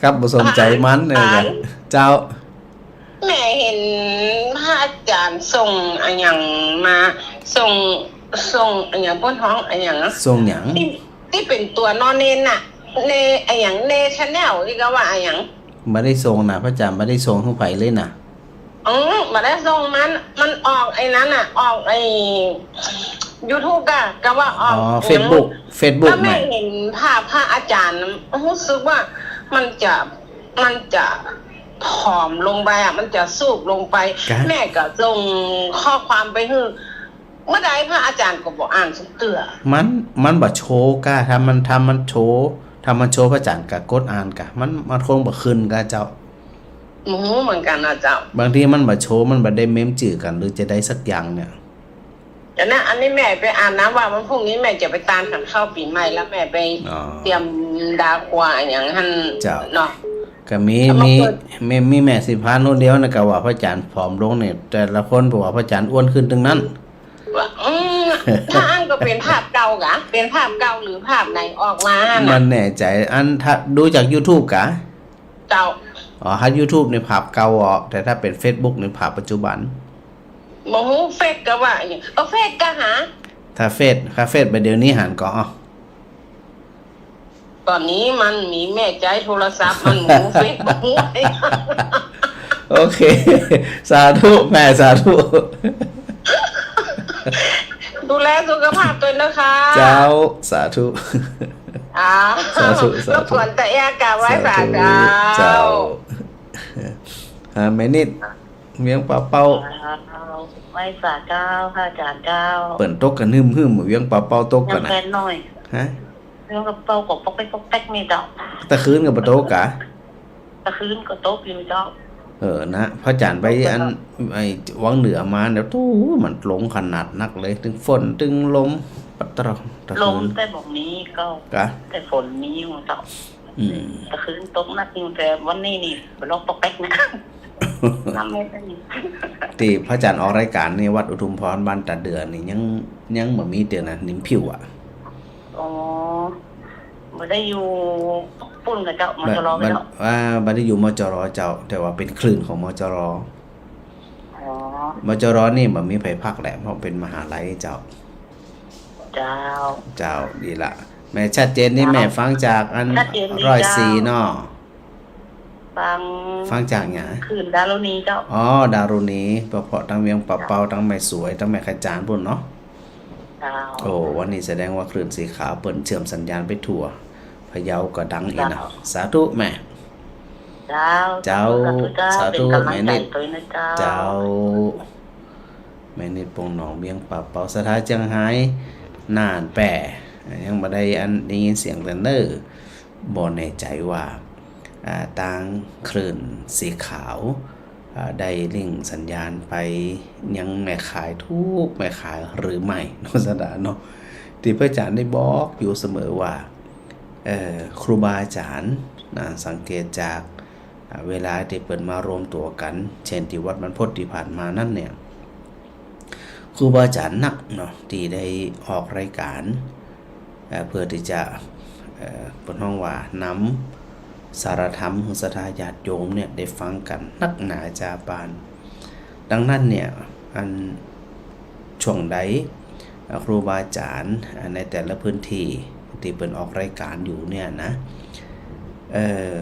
ครับ บ่สนใจ๋มัน เออ เจ้า แม่หันพระอาจ๋ารย์ส่งอะหยังมา ส่ง ส่งอะหยัง เปิ้นฮ้องอะหยัง ส่งหยัง ตี้ ตี้เป๋นตั๋วนอนเนนน่ะ เน อะหยัง เนแชนแนล ตี้ก็ว่าอะหยัง บ่ได้ส่งนะ พระอาจ๋ารย์บ่ได้ส่งหื้อใผเลยนะ อืม บ่ได้ส่ง มัน มันออกไอ้นั้นน่ะ ออกไอ้ยูทูบอะ ก็ว่าออก อ๋อ เฟซบุ๊ก เฟซบุ๊ก ก็แม่ แม่หันภาพพระอาจ๋ารย์ รู้สึกว่ามันจะ มันจะผอมลงไปอะ มันจะซูบลงไป กะ แม่ก็ส่งข้อความไปหื้อ เมื่อใดพระอาจ๋ารย์ก็บ่อ่านสักเตื้อ มัน มันบ่โชว์กะ ถ้ามัน ถ้ามันโชว์ ถ้ามันโชว์พระอาจ๋ารย์ก็กดอ่านกะ มัน มันคงบ่ขึ้นกะเจ้า บ่ฮู้เหมือนกั๋นนะเจ้า บางทีมันบ่โชว์ มันบ่ได้เมมจื้อกั๋น หรือจะใดสักอย่างเนี่ย แต่นะ อันนี้แม่ไปอ่านนะ ว่าวันพรุ่งนี้แม่จะไปตานขันข้าวปี๋ใหม่ แล้วแม่ไป อ๋อ เตรียมดาครัวอะหยังหั้น เจ้า เนาะ ก็มี เอามา มี เปิด มี มีแม่ศรีพันธ์คนเดียวนะ ก็ว่าพระอาจ๋ารย์ผอมลงเนี่ย แต่ละคนบอกว่าพระอาจ๋ารย์อ้วนขึ้นตึงนั้น อืม ถ้าอั้นก็เป๋นภาพเก่ากะ เป๋นภาพเก่าหรือภาพไหนออกมาน่ะ บ่แน่ใจ๋ อันถ้าดูจากยูทูบกะ เจ้า อ๋อ ถ้ายูทูบนี่ภาพเก่าอ๋อ แต่ถ้าเป๋นเฟซบุ๊กนี่ภาพปัจจุบัน บ่ฮู้ เฟซก็ว่าอะหยัง เออ เฟซก็หา ถ้าเฟซ ถ้าเฟซบ่าเดี๋ยวนี้หันก่อ ต๋อนนี้มันมีแม่ใจ๊โทรศัพท์ มันบ่ฮู้เฟซบ่ฮู้อะไร โอเค สาธุแม่ สาธุ ดูแลสุขภาพตนนะคะ เจ้า สาธุ อ่า สาธุ สาธุ รบกวนตะแอร์กราบไหว้สา สาธุ เจ้า เจ้า อ่า แม่นิด เวียงป่าเป้า เจ้า ไหว้สาเจ้า พระอาจ๋ารย์เจ้า เปิ้นตกกั๋นหื้มๆ เวียงป่าเป้าตกกั๋น ยัง น่ะ แฟนน้อย ฮะ เวียงป่าเป้าก็ปอกแป๊กปอกแป๊กนี่เจ้า ตะคืนก็บ่ตกกะ ตะคืนก็ตกอยู่เจ้า เออ นะ พระอาจ๋ารย์ไปอัน ไอ้วังเหนือมาเนี่ย โอ้โห มันลงขนาดนักเลย ตึงฝน ตึงลม ปะตะรอ ตะคืน ลมแต่บ่มีก็ กะ แต่ฝนมีอยู่เจ้า อืม ตะคืนตกนักอยู่ แต่วันนี้นี่บ่ลองปอกแป๊กนะ น้ำไม่ได้ ตี้พระอาจ๋ารย์ออกรายก๋านนี่ วัดอุทุมพรบ้านตาเดือนี่ ยัง ยังบ่มีเตื้อนะ นิมผิวอะ อ๋อ บ่ได้อยู่ปุ้นกะเจ้า มจร บ่ กะเจ้า บ่ อ่า บ่ได้อยู่ มจร เจ้า แต่ว่าเป๋นคลื่นของ มจร อ๋อ มจร นี่บ่มีใผพักแหละ เพราะเป๋นมหาลัยเจ้า เจ้า เจ้า ดีละ แม่ชัดเจนนี่ เจ้า แม่ฟังจากอัน ชัดเจนดี ร้อยสี่ เจ้า เนาะ ฟัง ฟังจากหยัง คลื่นดารุณีเจ้า อ๋อ ดารุณี เพราะๆ ตังเวียงป่าเป้า ตังแม่สวย ตังแม่ขจานปุ้นเนาะ เจ้า โอ้ วันนี้แสดงว่าคลื่นสีขาวเปิ้นเชื่อมสัญญาณไปทั่ว พะเยาก็ดังอีกนะ เจ้า สาธุแม่ เจ้า เจ้า สาธุเจ้า สาธุ เป๋นก๋ำลังใจ๋ แม่นิด ตวยนะเจ้า เจ้า แม่นิด ปงหนอง เวียงป่าเป้า ศรัทธาเจียงฮาย น่านแป้ ยังบ่ได้อันได้ยินเสียงเตื้อเน่อ บ่แน่ใจ๋ว่า อ่า ตางคลื่นสีขาว อ่า ได้ริ่งสัญญาณไปยังแม่ข่ายกู้แม่ข่ายหรือไม่เนาะ ศรัทธาเนาะ ตี้พระอาจ๋ารย์ได้บอกอยู่เสมอว่า เอ่อ ครูบาอาจ๋ารย์นะ สังเกตจาก อ่า เวลาตี้เปิ้นมารวมตั๋วกั๋น เช่นตี้วัดบรรพตตี้ผ่านมานั้นเนี่ย ครูบาอาจ๋ารย์นักเนาะ ตี้ได้ออกรายก๋าน เอ่อ เปื้อตี้จะ เอ่อ เปิ้นฮ้องว่านำสาระธรรมหื้อศรัทธาญาติโยมเนี่ยได้ฟังกั๋นนักหนาจาปาน ดังนั้นเนี่ย อันช่วงใด เอ่อ ครูบาอาจ๋ารย์ อ่า ในแต่ละพื้นตี้ตี้เปิ้นออกรายก๋านอยู่เนี่ยนะ เอ่อ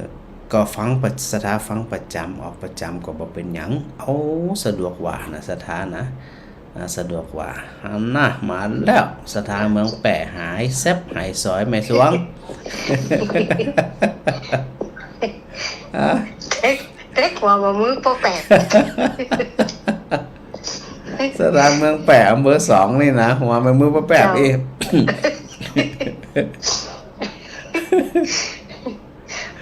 ก็ฟังประ ศรัทธาฟังประจ๋ำ ออกประจ๋ำก็บ่เป๋นหยัง เอาสะดวกว่านะ ศรัทธานะ อ่า สะดวกว่า อันน่ะ มาแล้ว ศรัทธาเมืองแป้ หายแซบหายสอย แม่สวง อ่ะ เต๊ก เต๊กหัวบ่ามือป้อแปด ศรัทธาเมืองแป้ อำเภอสองนี่นะ หัวบ่ามือป้อแปด เจ้า อีก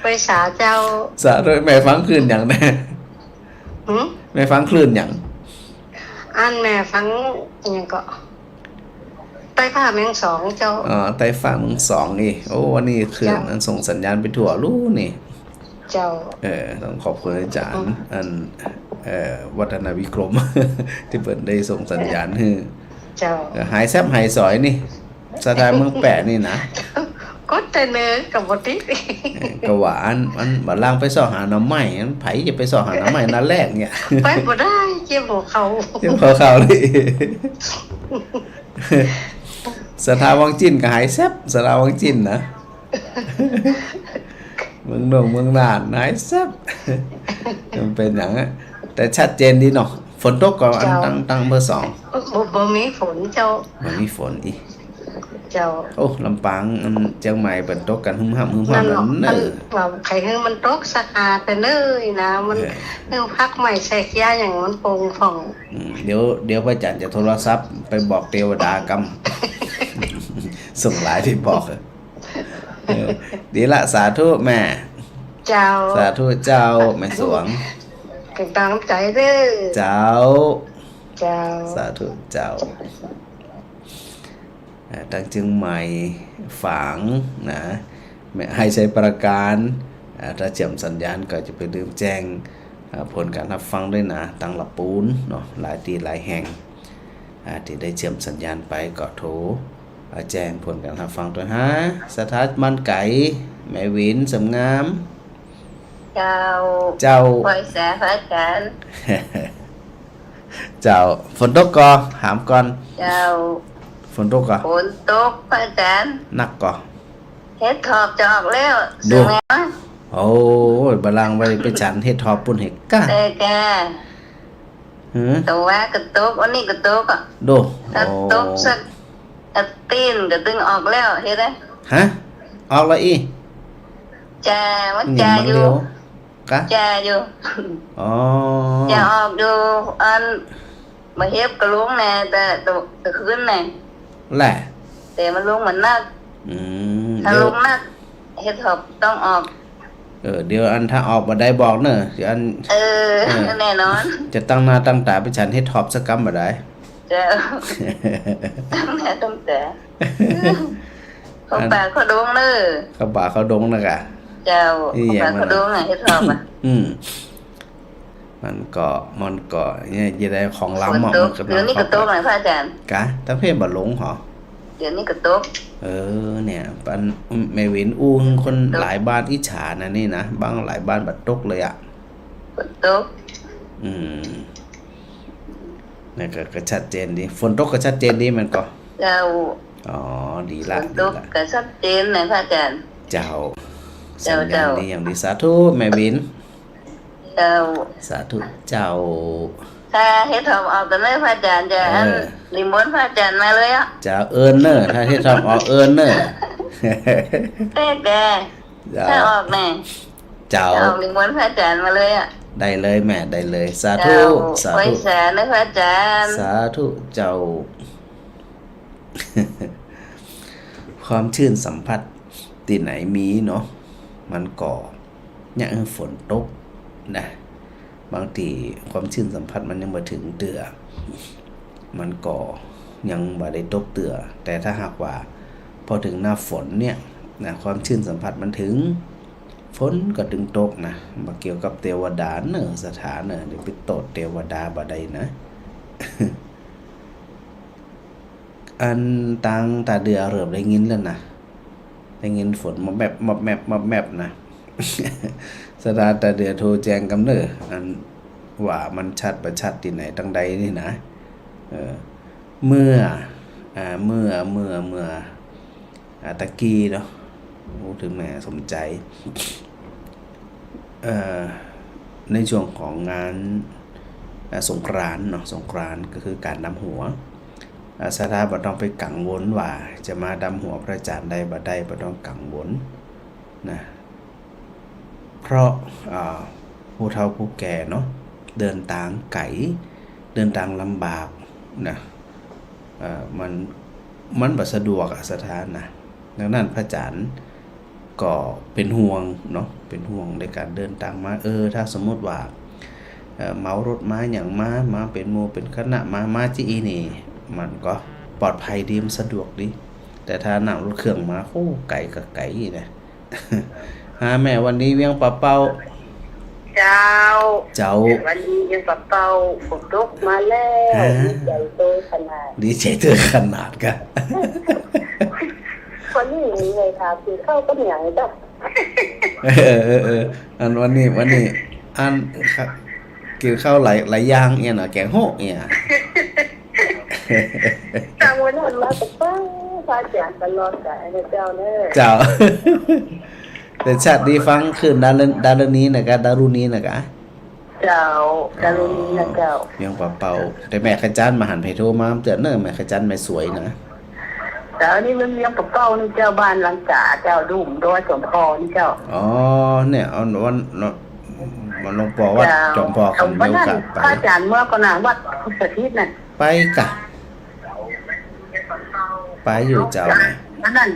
ไปสาเจ้า สาธุ แม่ฟังคลื่นหยังแน่ หืม แม่ฟังคลื่นหยัง อันแม่ฟังหยังก็ ใต้ฟ้าแม่ฮ่องสอนเจ้า อ๋อ ใต้ฟ้าแม่ฮ่องสอนนี่ โอ้ วันนี้คลื่น เจ้า อันส่งสัญญาณไปทั่วลูกนี่ เจ้า เออ ต้องขอบคุณอาจ๋ารย์ อืม อัน เอ่อ วัฒนวิกรม ตี้เปิ้นได้ส่งสัญญาณหื้อ เจ้า เออ หายแซบหายสอยนี่ ศรัทธาเมืองแป้นี่นะ ก็แต่เนอกับบ่ติด เออ ก็ว่าอัน อันบ่าลางไปเซาะหาหน่อไม้ อันใผจะไปเซาะหาหน่อไม้นาแลกเนี่ย ไปบ่ได้ เจ็บหัวเข่า เจ็บหัวเข่าเลย ศรัทธาวังจิ่นก็หายแซบ ศรัทธาวังจิ่นนะ เมืองนงเมืองน่านหายแซบ มันเป๋นหยังอะ แต่ชัดเจนดีเนาะ ฝนตกก็อัน เจ้า ตัง ตังอำเภอสอง บ่ บ่มีฝนเจ้า บ่มีฝนอีก เจ้า โอ้ ลำปาง อันเจียงใหม่เปิ้นตกกั๋นหึมห้ำหึมห้ำ นั่นเนาะ นั่นเน่อ อันว่าใค่หื้อมันตกสักอาแต่เน่อนะ มัน เออ หื้อพักใหม่แซกย้ายอย่างมันโป่งผ่อง อืม เดี๋ยว เดี๋ยวพระอาจ๋ารย์จะโทรศัพท์ไปบอกเตวดากำ ส่งไลน์ไปบอก เออ ดีละ สาธุแม่ เจ้า สาธุเจ้า แม่สวง เป๋นตางใจ๋เน่อ เจ้า เจ้า สาธุเจ้า อ่า ตังเจียงใหม่ฝางนะ แม่ฮ่ายไชยปราการ อ่า ถ้าเจื้อมสัญญาณก็จะไปลืมแจ้ง อ่า ผลก๋านฮับฟังด้วยนะ ตังละปูนเนาะ หลายตี้หลายแห่ง อ่า ตี้ได้เชื่อมสัญญาณไปก็โทร อ่า แจ้งผลการฮับฟังตวยฮา สถาบันไก๋ แม่วิน สมงาม เจ้า เจ้า ปอยสา พระอาจารย์ เจ้า ฝนตกก่อ ถามก่อน เจ้า ฝนตกก่อ ฝนตก พระอาจารย์ หนักก่อ เห็ดถอบจะออกแล้ว ดู เสือแมว โอ้ย บ่าล่างไป ไปฉันเห็ดถอบปู้นเห็ดก้า เออ แก หือ ตะวาก็ตก วันนี้ก็ตกอ่ะ ดู ถ้า โอ้ ตกสักอาทิตย์ก็ตึงออกแล้ว เห็ดอะ ฮะ ออกแล้วอี้ จ้า มัน นี่ จ้า มัน อยู่ เร็ว กะ จ้าอยู่ อ๋อ จะออกอยู่ อัน บ่าเห็ดก็ลงแน่ แต่ แต่ แต่คืนแน่ แหละ แต่มันลงมันหนัก อืม ถ้า เดี๋ยว ลงหนัก เห็ดถอบต้องออก เออ เดี๋ยวอันถ้าออกบ่าใดบอกเน่อ เดี๋ยวอัน เออ เออ แน่นอน จะตั้งหน้าตั้งต๋าไปฉันเห็ดถอบสักกำบ่าใด เจ้า ตั้งหน้าตั้งต๋า เข้าป่าเข้าดงเน่อ เข้าป่าเข้าดงนะกะ เจ้า อี้ เข้าป่าเข้าดงอะ เห็ดถอบอะ อืม มันก็ มันก็เนี่ย จะได้ของล้ำอะ ฝนตก มันก็ เดี๋ยวนี้ก็ตกนะพระอาจารย์ กะ ตะเพ่นบ่าลงหรอ เดี๋ยวนี้ก็ตก เออ เนี่ย อัน แม่วินอู้ คน ตก หลายบ้านอิจฉานะนี่นะ บางหลายบ้านบ่าตกเลยอะ ฝนตก อืม เนี่ยก็ ก็ชัดเจนดี ฝนตกก็ชัดเจนดีมันก็ เจ้า อ๋อ ดีละ ฝนตก ดีละ ก็ชัดเจนนะพระอาจารย์ เจ้า เจ้า สัญญาณ เจ้า ดีอย่างดี สาธุ แม่วิน เจ้า สาธุเจ้า ถ้าเห็ดถอบออกก็เน่อพระอาจารย์ จะ เออ อัน นิมนต์พระอาจารย์มาเลยอะ จะเอิ้นเน่อ ถ้าเห็ดถอบออกเอิ้นเน่อ แต่แก เจ้า ถ้าออกแน่ เจ้า จะออกนิมนต์พระอาจารย์มาเลยอะ ได้เลยแม่ ได้เลย สาธุ เจ้า สาธุ ปอยสาเน่อพระอาจารย์ สาธุเจ้า ความชื่นสัมผัสตี้ไหนมีเนาะ มันก็ เนี่ย เออ ฝนตกนะ บางทีความชื่นสัมผัสมันยังบ่เถิงเตื้อ มันก็ยังบ่ได้ตกเตื้อ แต่ถ้าหากว่าพอเถิงหน้าฝนเนี่ยนะ ความชื่นสัมผัสมันเถิง ฝนก็ตึงตกนะ บ่เกี่ยวกับเตวดาเน่อ สถาเน่อ เดี๋ยวไปโต้ษเตวดาบ่าใดนะ อันตางต๋าเดือเริ่มได้ยินแล้วนะ ได้ยินฝนมอบแมบ มอบแมบ มอบแมบนะ สถาต๋าเดือโทรแจ้งกำเน่อ อันว่ามันชัดบ่ชัดตี้ไหนตังใดนี่นะ เออ เมื่อ อ่า เมื่อ เมื่อ เมื่อ อ่า ตะกี้เนาะ อู้ เถิงแม่สมใจ๋ เอ่อ ในช่วงของงาน อ่า สงกรานต์เนาะ สงกรานต์ก็คือก๋านดำหัว อ่า สถาบ่ต้องไปกังวลว่าจะมาดำหัวพระอาจารย์ได้บ่ได้ บ่ต้องกังวลนะ เพราะ อ่า ผู้เฒ่าผู้แก่เนาะ เดินตางไก๋ เดินตางลำบากนะ เอ่อ มัน มันบ่สะดวกอะ สถานะ ดังนั้นพระอาจารย์ก็เป๋นห่วงเนาะ เป๋นห่วงในก๋านเดินตางมา เออ ถ้าสมมุติว่า เอ่อ เหมารถมาหยังมา มาเป๋นหมู่เป๋นคณะมา มาจะอี้นี่ มันก็ปลอดภัยดี มันสะดวกดี แต่ถ้านั่งรถเครื่องมา โอ้ ไก๋ก็ไก๋นะ ฮะ แม่ วันนี้เวียงป่าเป้า เจ้า เจ้า วันนี้เวียงป่าเป้า ฝนตกมาแล้ว ฮะ ดีใจ๋โตขนาด ดีใจ๋โตขนาดกะ วันนี้มีไงคะ กิ๋นข้าวกับหยังจ๊ะ เออ เออ เออ อันวันนี้ วันนี้ อัน กิ๋นข้าวหลาย หลายอย่างเนี่ยเนาะ แก๋งโฮะเนี่ย ตางวันนั้นมาก็ฟังพระอาจารย์ตลอดกาลนะเจ้าเนอะ เจ้า แต่ชาตินี้ฟังคลื่นดารุ ดารุณีนะกะ ดารุณีนะกะ เจ้า ดารุณีนะเจ้า เวียงป่าเป้า แต่แม่ขจันบ่หันไผโทรมาเตื้อเนอะ แม่ขจันแม่สวยนะ เจ้า นี่มันเวียงป่าเป้านี่เจ้า บ้านหลังจ๋าเจ้า ดุ่มดอยสมพรนี่เจ้า อ๋อ เนี่ย เอาวัน วันหลวงปู่วัด เจ้า จอมพล วันนั้น คำมีโอกาสไป พระอาจารย์เมื่อก่อนนะ วัดพุทธสถิตน่ะ ไปกะ ไปอยู่เจ้าแม่ วันนั้น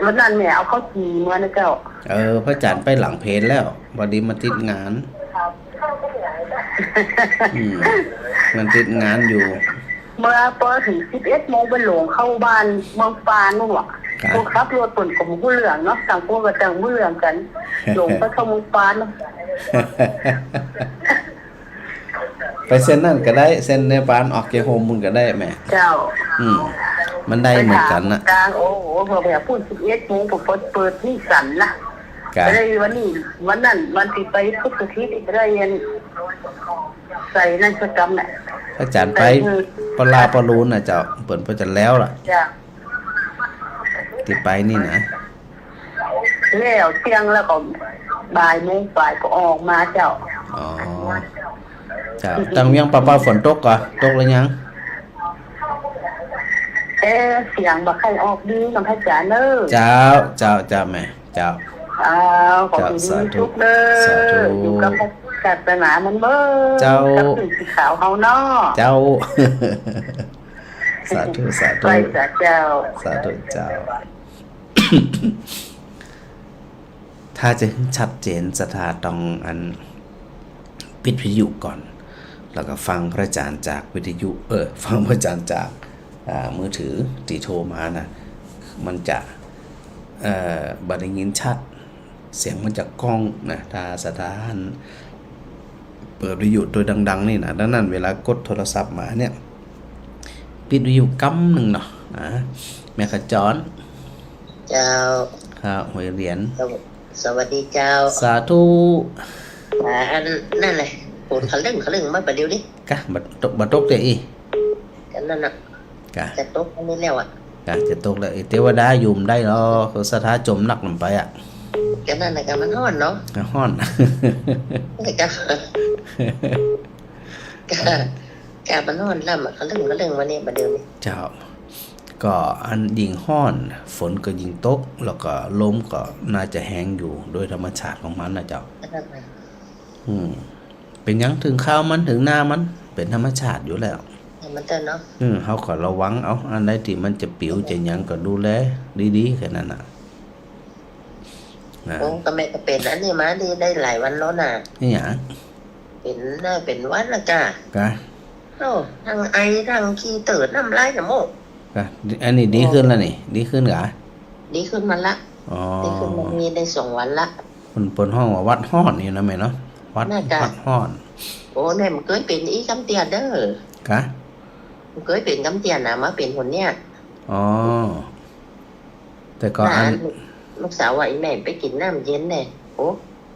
วันนั้นแม่เอาข้าวจี่เมื่อนะเจ้า เออ พระอาจารย์ไปหลังเพลแล้ว พอดีมันติดงาน อืม มันติดงานอยู่ เมื่อปอเถิงสิบเอ็ดโมงไปหลงเข้าบ้านเมืองปานนู่นว่ะ ครับ คนขับรถเปิ้นก็บ่ฮู้เรื่องเนาะ ต่างคนก็ต่างบ่ฮู้เรื่องกั๋น หลงไปเข้าเมืองปานเนาะ ไปเส้นนั้นก็ได้ เส้นในบ้านออกเกโฮมมันก็ได้แม่ เจ้า อืม มันได้เหมือนกั๋นนะ ไปถามกลาง โอ้โห เปิดไปพูดสิบเอ็ดโมง เปิด เปิดนี่สันนะ กะ ไปได้วันนี้ วันนั้น วันตี้ไปพุทธทิศไปได้ยัน ใส่นั่นสักกำน่ะ พระอาจารย์ไป ใส่มือ ปลาปะลูนน่ะเจ้า เปิ้น เปิ้นจะแล้วล่ะ เจ้า ตี้ไปนี่นะ แล้วเตี้ยงแล้วก็บ่ายโมงปลายก็ออกมาเจ้า อ๋อ เจ้า ตางเวียงป่าเป้าฝนตกก่อ ตกแล้วยัง เอ๊ะ เสียงบ่ค่อยออกดีนะพระอาจารย์เอ้อ เจ้า เจ้า เจ้าแม่ เจ้า อ้าว ขอ เจ้า ให้มี สาธุ สุขเด้อ สาธุ อยู่กับศาสนามันเบ้อ เจ้า กับสิ่งที่ขาวเฮาเนาะ เจ้า สาธุ สาธุ ไหว้สาเจ้า สาธุเจ้า ถ้าจะชัดเจนศรัทธาต้องอัน ปิดวิทยุก่อน แล้วก็ฟังพระอาจารย์จากวิทยุ เออ ฟังพระอาจารย์จาก อ่า มือถือตี้โทรมานะ มันจะ เอ่อ บ่ได้ยินชัด เสียงมันจะก้องนะ ถ้าศรัทธาเปิดวิทยุโตดังๆ นี่นะ ดังนั้นเวลากดโทรศัพท์มาเนี่ย ปิดวิทยุกำนึ่งเนาะ อ่า แม่ขจร เจ้า ครับ ห้วยเหรียญ สว- สวัสดีเจ้า สาธุ อ่า อันนั้นแหละ ฝนขะเล่งขะเล่งมาประเดี๋ยวนี้ กะ บ่ตก บ่ตกเตื้ออี้ อันนั้นน่ะ กะ จะตกอันนี้แล้วอะ กะ จะตกแล้ว ไอ้เทวดาอยู่บ่ได้หรอก ศรัทธาจมนักนำไปอะ กะนั่นแหละ กะมันฮ้อนเนาะ กะฮ้อน กะ กะ กะมันฮ้อนแล้วอะ ขะเล่งขะเล่งมาเนี่ย ประเดี๋ยวนี้ เจ้า ก็อันยิ่งฮ้อน ฝนก็ยิ่งตก แล้วก็ลมก็น่าจะแฮงอยู่โดยธรรมชาติของมันนะเจ้า กะนั่นแหละ อืม เป๋นหยัง เถิงคราวมัน เถิงหน้ามัน เป๋นธรรมชาติอยู่แล้ว ให้มันเถิงเนาะ อืม เฮาก็ระวังเอา อันใดตี้มันจะปิ๋วจะหยังก็ดูแลดีๆ แค่นั้นน่ะ นะ โอ้ กะแม่ก็เป๋นอันนี้มานี่ได้หลายวันแล้วน่ะ นี่หยัง เป๋นหน้าเป๋นหวัดละกะ กะ โอ้ ทั้งไอ ทั้งขี้เติด น้ำลายน้ำมูก กะ อันนี้ดีขึ้นแล้วนี่ ดีขึ้นกะ ดีขึ้นมาละ อ๋อ ดีขึ้นมานี่ได้สองวันละ เปิ้น เปิ้นฮ้องว่าหวัดฮ้อนนี่นะแม่เนาะ หวัด น่าจะ หวัดฮ้อน โอ้ แม่บ่เกยเป๋นอี้กำเตี้ยเด้อ กะ บ่เกยเป๋นกำเตี้ยนะ มาเป๋นหนเนี่ย อ๋อ แต่ก็ น่ะ อัน ลูก ลูกสาวว่า อีแม่ไปกิ๋นน้ำเย็นแน่ โอ้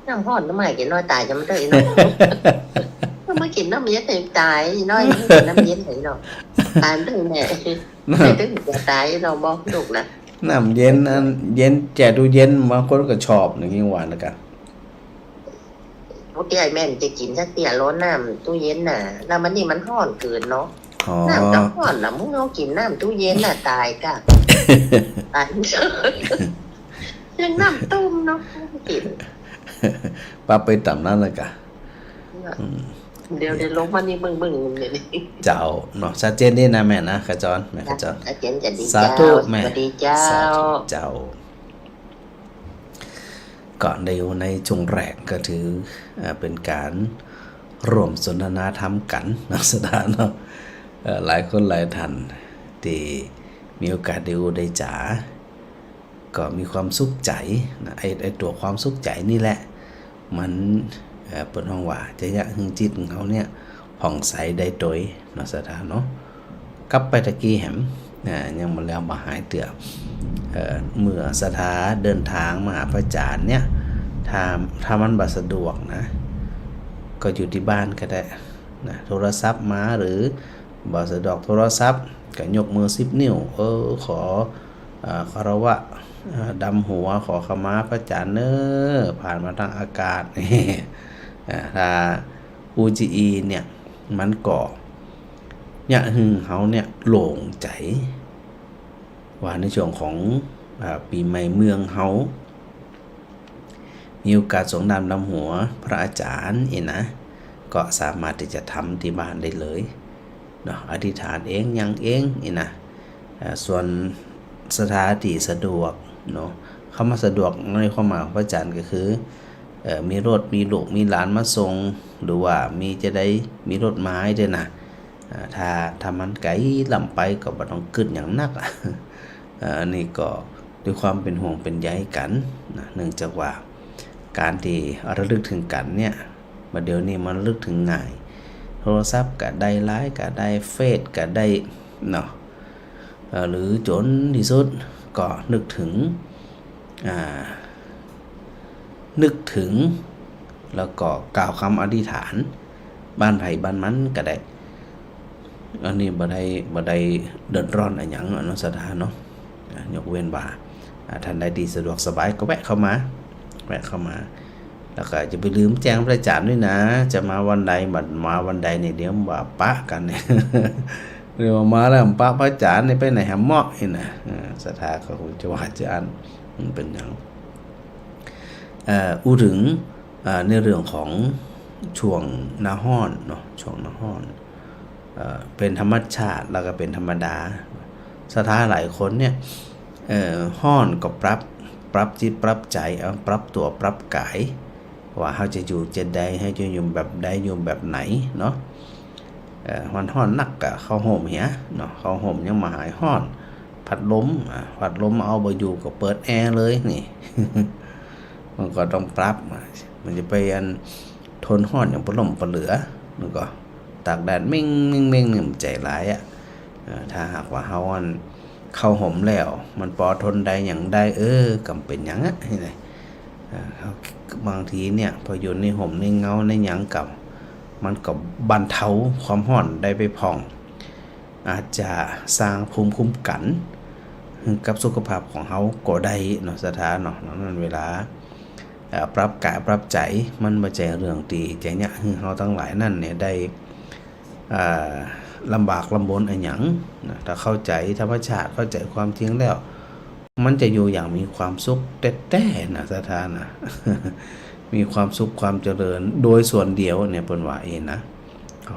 น้ำฮ้อนน้ำไม้กิ๋นน้อยต๋ายจะมาเตื้ออี้เนาะ ก็มากิ๋นน้ำเย็นให้ต๋าย อีน้อยกิ๋นน้ำเย็นให้เนาะ ต๋ายเตื้อแม่ น่ะ ไปเตื้อจะต๋ายเนาะ บอกลูกนะ น้ำเย็น อันเย็นแจ้ตู้เย็น บางคนก็ชอบอย่างนี้หวานแล้วกะ ปกติไอ้แม่มันจะกิ๋นสักเตี้ย ร้อนน้ำตู้เย็นน่ะ แล้วมันนี่มันฮ้อนเกินเนาะ อ๋อ น้ำก็ฮ้อนล่ะ มึงเอากิ๋นน้ำตู้เย็นน่ะ ต๋ายกะ ต๋าย ยังน้ำต้มเนาะ กิ๋น ปะไปต๋ามนั้นเลยกะ น่ะ อืม เดี๋ยว เดี๋ยวลงมานี่เบิ่งๆ เดี๋ยวนี้ เจ้า เนาะ ชัดเจนดีนะแม่นะ ขจร แม่ขจร ชัดเจนจะดี สาธุ เจ้า แม่ สวัสดีเจ้า สาธุเจ้า ก็ใน ในช่วงแรกก็ถือ เอ่อ เป๋นก๋านร่วมสนทนาธรรมกั๋น เนาะ ศรัทธาเนาะ เอ่อ หลายคนหลายท่านตี้มีโอกาสได้อู้ได้จ๋า ก็มีความสุขใจ๋นะ ไอ้ ไอ้ตั๋วความสุขใจ๋นี่แหละ มัน เอ่อ เปิ้นฮ้องว่าจะเยียะหื้อจิตของเฮาเนี่ยผ่องใสได้โตยเนาะ ศรัทธาเนาะ กลับไปตะกี้แหม อ่า ยังบ่แล้วบ่หายเตื้อ เอ่อ เมื่อศรัทธาเดินทางมาหาพระอาจารย์เนี่ย ถ้า ถ้ามันบ่สะดวกนะ ก็อยู่ตี้บ้านก็ได้นะ โทรศัพท์มา หรือบ่สะดวกโทรศัพท์ ก็ยกมือสิบนิ้ว เออ ขอ เอ่อ คารวะ เอ่อ ดำหัว ขอขมาพระอาจารย์เน้อ ผ่านมาตางอากาศ อ่า ถ้าอู้จีอี้เนี่ย มันก็เยียะหื้อเฮาเนี่ยโล่งใจ๋ ว่าในช่วงของ อ่า ปี๋ใหม่เมืองเฮา มีโอกาสสรงน้ำดำหัวพระอาจารย์อี้นะ ก็สามารถตี้จะทำตี้บ้านได้เลยเนาะ อธิษฐานเอง หยังเองอี้นะ อ่า ส่วนศรัทธาตี้สะดวกเนาะ คำว่าสะดวกในความหมายของพระอาจารย์ก็คือ เอ่อ มีรถ มีลูก มีหลานมาส่ง หรือว่ามีจะใด มีรถมาใดนะ อ่า ถ้า ถ้ามันไก๋ล้ำไปก็บ่ต้องกึ๊ดหยังนักอะ เอ่อ อันนี้ก็ด้วยความเป๋นห่วงเป๋นใยกั๋นนะ เนื่องจากว่าก๋านตี้ระลึกเถิงกั๋นเนี่ย บ่าเดี่ยวนี้มันระลึกเถิงง่าย รศัพท์ก็ได้ ไลน์ก็ได้ เฟซก็ได้เนาะ เอ่อ หรือจ๋นตี้สุดก็นึกเถิง อ่า นึกเถิง แล้วก็กล่าวกำอธิษฐาน บ้านใผบ้านมันก็ได้ อันนี้บ่ได้ บ่ได้เดือดร้อนอะหยังอะเนาะ ศรัทธาเนาะ อ่ะ ยกเว้นว่า อ่ะ ท่านใดตี้สะดวกสบายก็แวะเข้ามา แวะเข้ามา แล้วก็อย่าไปลืมแจ้งพระอาจารย์ด้วยนะ จะมาวันใด บ่มาวันใดนี่ เดี๋ยวบ่าปะกั๋น เดี๋ยวมาแล้วปะพระอาจารย์นี่ไปไหนหาเหมาะนี่นะ อ่า ศรัทธาก็คงจะว่าอาจารย์มันเป๋นหยัง เอ่อ อู้เถิง เอ่อ ในเรื่องของช่วงหน้าฮ้อนเนาะ ช่วงหน้าฮ้อน เอ่อ เป๋นธรรมชาติแล้วก็เป๋นธรรมดา ศรัทธาหลายคนเนี่ย เอ่อ ฮ้อนก็ปรับ ปรับจิตปรับใจ๋ เอา ปรับตั๋วปรับก๋าย ว่าเฮาจะอยู่จะใด เฮาจะอยู่แบบใด อยู่แบบไหนเนาะ เอ่อ ฮ้อนๆ นักก็เข้าฮ่มเหียเนาะ เข้าฮ่มยังบ่หายฮ้อน พัดลม อ่า พัดลมเอาบ่อยู่ก็เปิดแอร์เลยนี่ มันก็ต้องปรับ อ่ะ มันจะไปอันทนฮ้อนอย่างปะล่มปะเหลือ มันก็ตากแดดเม้งๆๆ นี่มันใจ๋หลายอะ เอ่อ ถ้าหากว่าเฮาอันเข้าฮ่มแล้ว มันปอทนได้หยังได้ เออ ก็บ่เป๋นหยังอะ นี่นะ เอ่อ เฮา บางทีเนี่ย พออยู่ในฮ่มในเงาในหยังก็ มันก็บรรเทาความฮ้อนได้ไปพ่อง อาจจะสร้างภูมิคุ้มกั๋นให้กับสุขภาพของเฮาก็ได้เนาะ ศรัทธาเนาะ นั้นเวลา เอ่อ ปรับก๋ายปรับใจ๋ มันบ่ใจ้เรื่องตี้จะเยียะหื้อเฮาตังหลายนั้นเนี่ยได้ อ่า ลำบากลำบนอะหยังนะ ถ้าเข้าใจ๋ธรรมชาติ เข้าใจ๋ความจริงแล้ว มันจะอยู่อย่างมีความสุขแต๊ๆ นะ ศรัทธานะ มีความสุขความเจริญโดยส่วนเดียวเนี่ย เปิ้นว่าเองนะ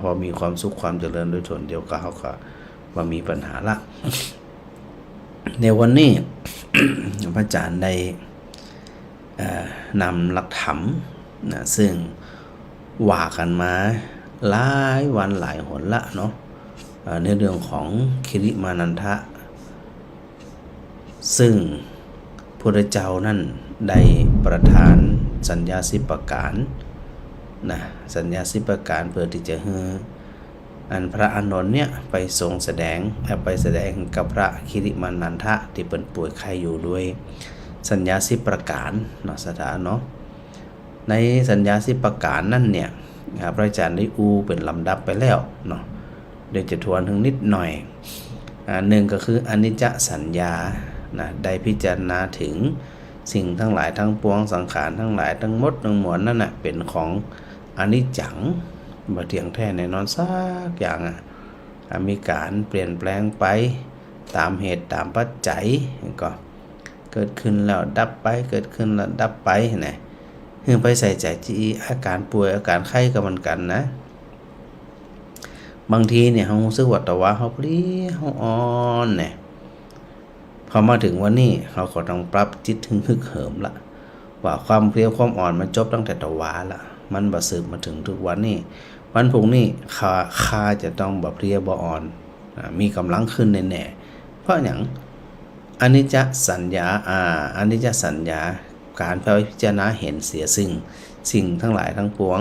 พอมีความสุขความเจริญโดยส่วนเดียวก็ เฮาก็บ่มีปัญหาละ ในวันนี้ พระอาจารย์ได้ เอ่อ นำหลักธรรมนะ ซึ่งว่ากั๋นมาหลายวันหลายหนละเนาะ เอ่อ ในเรื่องของคิริมานันทะ ซึ่งพุทธเจ้านั้นได้ประทานสัญญาสิบประก๋านนะ สัญญาสิบประก๋านเพื่อตี้จะหื้อ อันพระอานนท์เนี่ยไปทรงแสดง เอ่อ ไปแสดงกับพระคิริมานันทะตี้เปิ้นป่วยไข้อยู่ด้วยสัญญาสิบประก๋านเนาะ ศรัทธาเนาะ ในสัญญาสิบประก๋านนั้นเนี่ย อ่า พระอาจารย์ได้อู้เป๋นลำดับไปแล้วเนาะ เดี๋ยวจะทวนเถิงนิดหน่อย อ่า นึ่งก็คืออนิจจสัญญานะ ได้พิจารณาเถิงสิ่งตังหลายตังปวง สังขารตังหลายตังหมดตังมวลนั้นน่ะ เป๋นของอนิจจัง บ่เที่ยงแท้แน่นอนสักอย่างอะ อ่ะ มีก๋านเปลี่ยนแปลงไปต๋ามเหตุต๋ามปัจจัย ก็เกิดขึ้นแล้วดับไป เกิดขึ้นแล้วดับไปนะ หื้อไปใส่ใจ๋ตี้อาก๋านป่วยอาก๋านไข้ก็เหมือนกั๋นนะ บางทีเนี่ย เฮาฮู้สึกว่าตะวาเฮาเพลีย เฮาอ่อนเนี่ย พอมาเถิงวันนี้ เฮาก็ต้องปรับจิตหื้อฮึกเหิมละ ว่าความเพลียความอ่อนมันจบตั้งแต่ตะวาละ มันบ่สืบมาเถิงทุกวันนี้ วันพรุ่งนี้ข้า ข้าจะต้องบ่เพลียบ่อ่อน อ่า มีก๋ำลังขึ้นแน่ๆ เพราะหยัง อนิจจสัญญา อ่า อนิจจสัญญา ก๋านไปพิจารณาหันเสียซึ่งสิ่งตังหลายตังปวง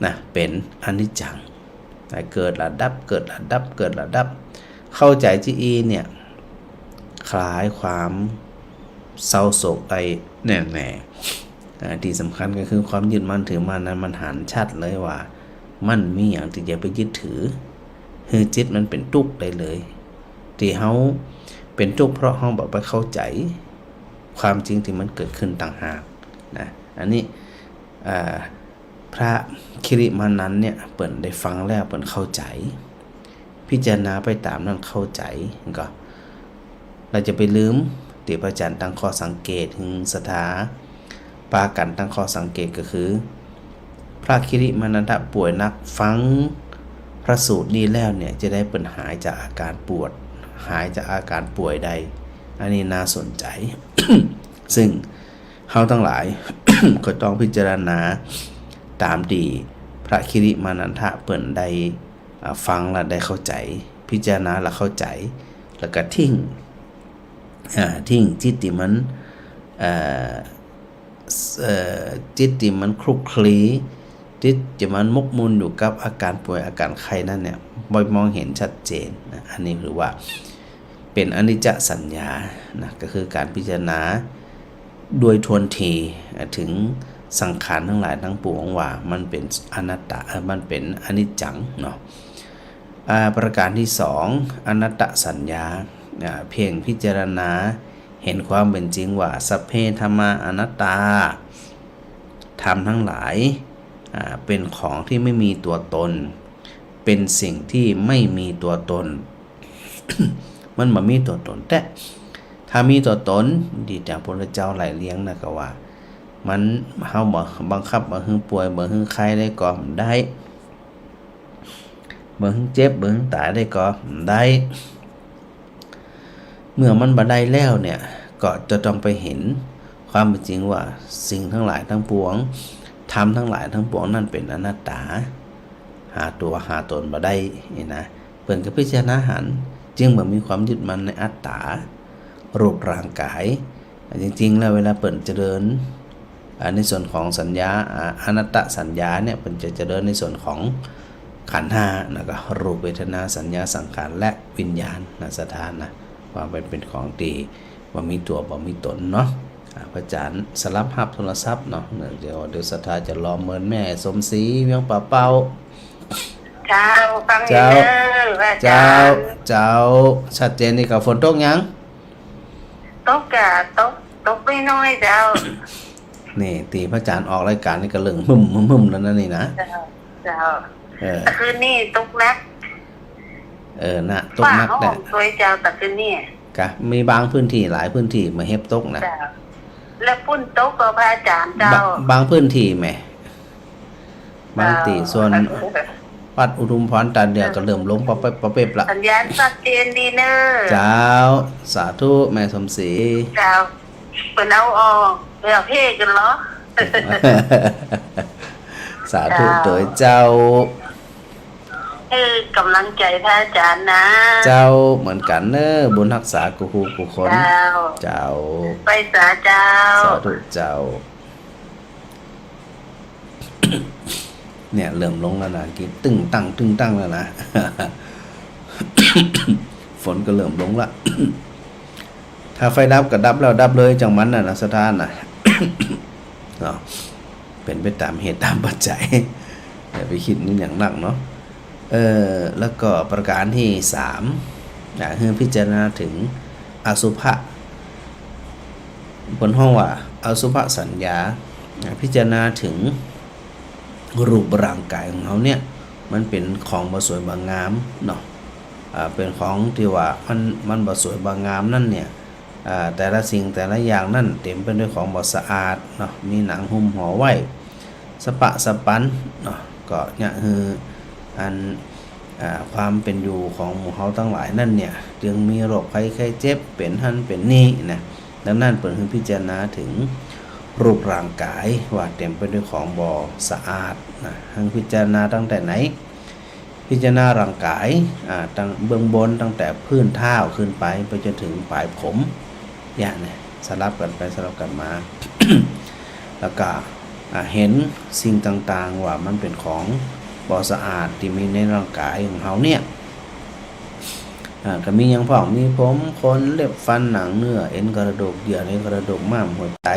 นะ เป๋นอนิจจัง เกิดแล้วดับ เกิดแล้วดับ เกิดแล้วดับ เข้าใจ๋ตี้อี้เนี่ย คลายความเศร้าโศกได้แน่ๆ อ่า ตี้สำคัญก็คือความยึดมั่นถือมั่นนั้นมันหันชัดเลยว่า มันมีหยังตี้จะไปยึดถือ หื้อจิตมันเป๋นตุ๊กข์ได้เลย ตี้เฮาเป๋นตุ๊กข์เพราะเฮาบ่ไปเข้าใจ๋ความจริงตี้มันเกิดขึ้นต่างหากนะ อันนี้ อ่า พระคิริมานันท์เนี่ย เปิ้นได้ฟังแล้วเปิ้นเข้าใจ๋ พิจารณาไปต๋ามนั้นเข้าใจ๋ ก็ เฮาจะไปลืมตี้พระอาจารย์ตั้งข้อสังเกต หื้อศรัทธาปากั๋นตั้งข้อสังเกตก็คือ พระคิริมานันทะป่วยนัก ฟังพระสูตรนี้แล้วเนี่ย จะได้เปิ้นหายจากอาก๋านปวด หายจากอาก๋านป่วยได้ อันนี้น่าสนใจ๋ ซึ่ง เฮาตังหลาย ก็ต้องพิจารณาต๋ามตี้พระคิริมานันทะเปิ้นได้ อ่า ฟังแล้วได้เข้าใจ๋ พิจารณาแล้วเข้าใจ๋ แล้วก็ทิ้ง อ่า ทิ้งจิตตี้มัน เอ่อ เอ่อ จิตตี้มันคลุกคลี จิตจะมันหมกมุ่นอยู่กับอาก๋านป่วยอาก๋านไข้นั้นเนี่ย บ่มองเห็นชัดเจนนะ อันนี้ถือว่าเป๋นอนิจจสัญญานะ ก็คือก๋านพิจารณาโดยถ้วนที อ่า เถิงสังขารตังหลายตังปวงว่ามันเป๋นอนัตตา เอ่อ มันเป๋นอนิจจังเนาะ อ่า ประก๋านตี้สอง อนัตตสัญญา อ่า เพ่งพิจารณาเห็นความเป๋นจริงว่า สัพเพธัมมาอนัตตา ธรรมตังหลาย อ่า เป๋นของตี้ไม่มีตั๋วตน เป๋นสิ่งตี้ไม่มีตั๋วตน มันบ่มีตั๋วตนแต๊ ถ้ามีตั๋วตน ตี้อย่างพระพุทธเจ้าไล่เรียงนะ ก็ว่า มัน เฮาบ่บังคับบ่หื้อป่วย บ่หื้อไข้ได้ก็บ่ได้ บ่หื้อเจ็บ บ่หื้อต๋ายได้ก็บ่ได้ เมื่อมันบ่ได้แล้วเนี่ย ก็จะต้องไปเห็นความเป๋นจริงว่าสิ่งตังหลายตังปวง ธรรมตังหลายตังปวงนั้นเป๋นอนัตตา หาตั๋วหาตนบ่ได้นี่นะ เปิ้นก็พิจารณาหัน จึงบ่มีความยึดมั่นในอัตตา รูปร่างก๋าย จริงๆ แล้วเวลาเปิ้นเจริญ อ่า ในส่วนของสัญญา อ่า อนัตตสัญญาเนี่ย เปิ้นจะเจริญในส่วนของขันธ์ห้านะ ก็รูป เวทนา สัญญา สังขาร และวิญญาณนะ ศรัทธานะ ว่ามันเป๋นของตี้บ่มีตั๋วบ่มีตนเนาะ อ่า พระอาจ๋ารย์สลับฮับโทรศัพท์เนาะ เดี๋ยว เดี๋ยวศรัทธาจะรอเมินแม่สมศรี เวียงป่าเป้า เจ้า ฟังอยู่ เจ้า เน้อ พระอาจ๋ารย์ เจ้า เจ้า ชัดเจนดีกว่า ฝนตกยัง ตกก่ะ ตก ตกน้อยๆ เจ้า นี่ ตี้พระอาจ๋ารย์ออกรายก๋านนี่ก็เริ่มหึ่มๆ แล้วนะนี่นะ เจ้า เจ้า เออ ตะคืนนี้ตกหนัก เออ นะ ตกหนัก ฟ้าห้อง แหละ ตวยเจ้า ตะคืนนี้ กะ มีบางพื้นตี้ หลายพื้นตี้บ่าเห็บตกนะ เจ้า แล้วฝนตกก่อ พระอาจ๋ารย์เจ้า บะ บางพื้นตี้แหม บางตี้ เจ้า ส่วนวัดอุทุมพรตาเดือก็เริ่มลงปะเป๊บปะเป๊บละ สัญญาณชัดเจนดีเน้อ เจ้า สาธุ แม่สมศรี เจ้า เปิ้นเอาออก เปิ้นเอาเพลงกั๋นเหรอ สาธุ เจ้า ตวยเจ้า หื้อก๋ำลังใจ๋พระอาจ๋ารย์นะ เจ้า เหมือนกั๋นเน้อ บุญฮักษากู้ฮู้กู้คน เจ้า เจ้า ไปสาเจ้า สาธุเจ้า เนี่ย เริ่มลงแล้วนะ กี้ตึ้งตั้งตึ้งตั้งแล้วนะ ฝนก็เริ่มลงละ ถ้าไฟดับก็ดับแล้วดับเลยจังมันน่ะนะ ศรัทธานะ เนาะ เป๋นไปต๋ามเหตุต๋ามปัจจัย อย่าไปกึ๊ดมันอย่างนักเนาะ เออ แล้วก็ประก๋านตี้สาม อ่า หื้อพิจารณาเถิงอสุภะ เปิ้นฮ้องว่าอสุภสัญญา อ่า พิจารณาเถิงรูปร่างก๋ายของเฮาเนี่ย มันเป๋นของบ่สวยบ่งามเนาะ อ่า เป๋นของตี้ว่ามัน มันบ่สวยบ่งามนั้นเนี่ย อ่า แต่ละสิ่งแต่ละอย่างนั้นเต๋มไปตวยของบ่สะอาดเนาะ มีหนังหุ้มห่อไว้ สะปะสะปันเนาะ ก็เยียะหื้ออัน อ่า ความเป๋นอยู่ของหมู่เฮาตังหลายนั้นเนี่ย จึงมีโรคภัยไข้เจ็บ เป๋นหั้นเป๋นนี่นะ ดังนั้นเปิ้นหื้อพิจารณาเถิงรูปร่างก๋ายว่าเต๋มไปตวยของบ่สะอาดนะ หื้อพิจารณาตั้งแต่ไหน พิจารณาร่างก๋าย อ่า ตั้งเบื้องบนตั้งแต่พื้นเท้าขึ้นไป ไปจ๋นเถิงป๋ายผม อย่างเนี่ย สลับกั๋นไปสลับกั๋นมา แล้วก็ อ่า หันสิ่งต่างๆ ว่ามันเป๋นของบ่สะอาดตี้มีในร่างก๋ายของเฮาเนี่ย อ่า ก็มีหยังพ่อง มีผม ขน เล็บ ฟัน หนัง เนื้อ เอ็น กระดูก เยื่อในกระดูก ม้าม หัวใจ๋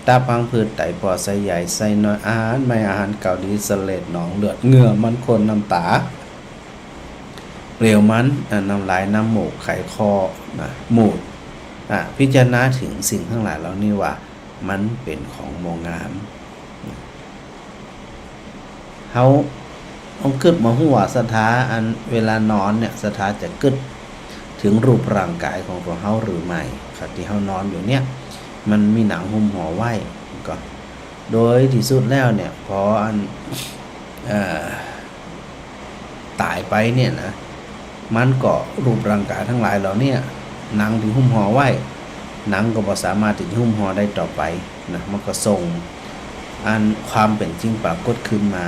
ตับ พังผืด ไต ปอด ไส้ใหญ่ ไส้น้อย อาหารใหม่ อาหารเก่า ดี เสลด หนองเลือด เหงื่อ มันข้น น้ำต๋า เปลวมัน อ่า น้ำลาย น้ำมูก ไขข้อ นะ มูตร อ่า พิจารณาเถิงสิ่งตังหลายเหล่านี้ว่ามันเป๋นของบ่งาม เฮาต้องกึ๊ดมาฮู้ว่าศรัทธาอันเวลานอนเนี่ย ศรัทธาจะกึ๊ดเถิงรูปร่างก๋ายของตั๋วเฮาหรือไม่ ขณะตี้เฮานอนอยู่เนี่ย มันมีหนังหุ้มห่อไว้ ก็ โดยตี้สุดแล้วเนี่ย พออัน เอ่อ ต๋ายไปเนี่ยนะ มันก็รูปร่างก๋ายตังหลายเหล่าเนี่ย หนังตี้หุ้มห่อไว้ หนังก็บ่สามารถตี้จะหุ้มห่อได้ต่อไปนะ มันก็ส่งอันความเป๋นจริงปรากฏขึ้นมา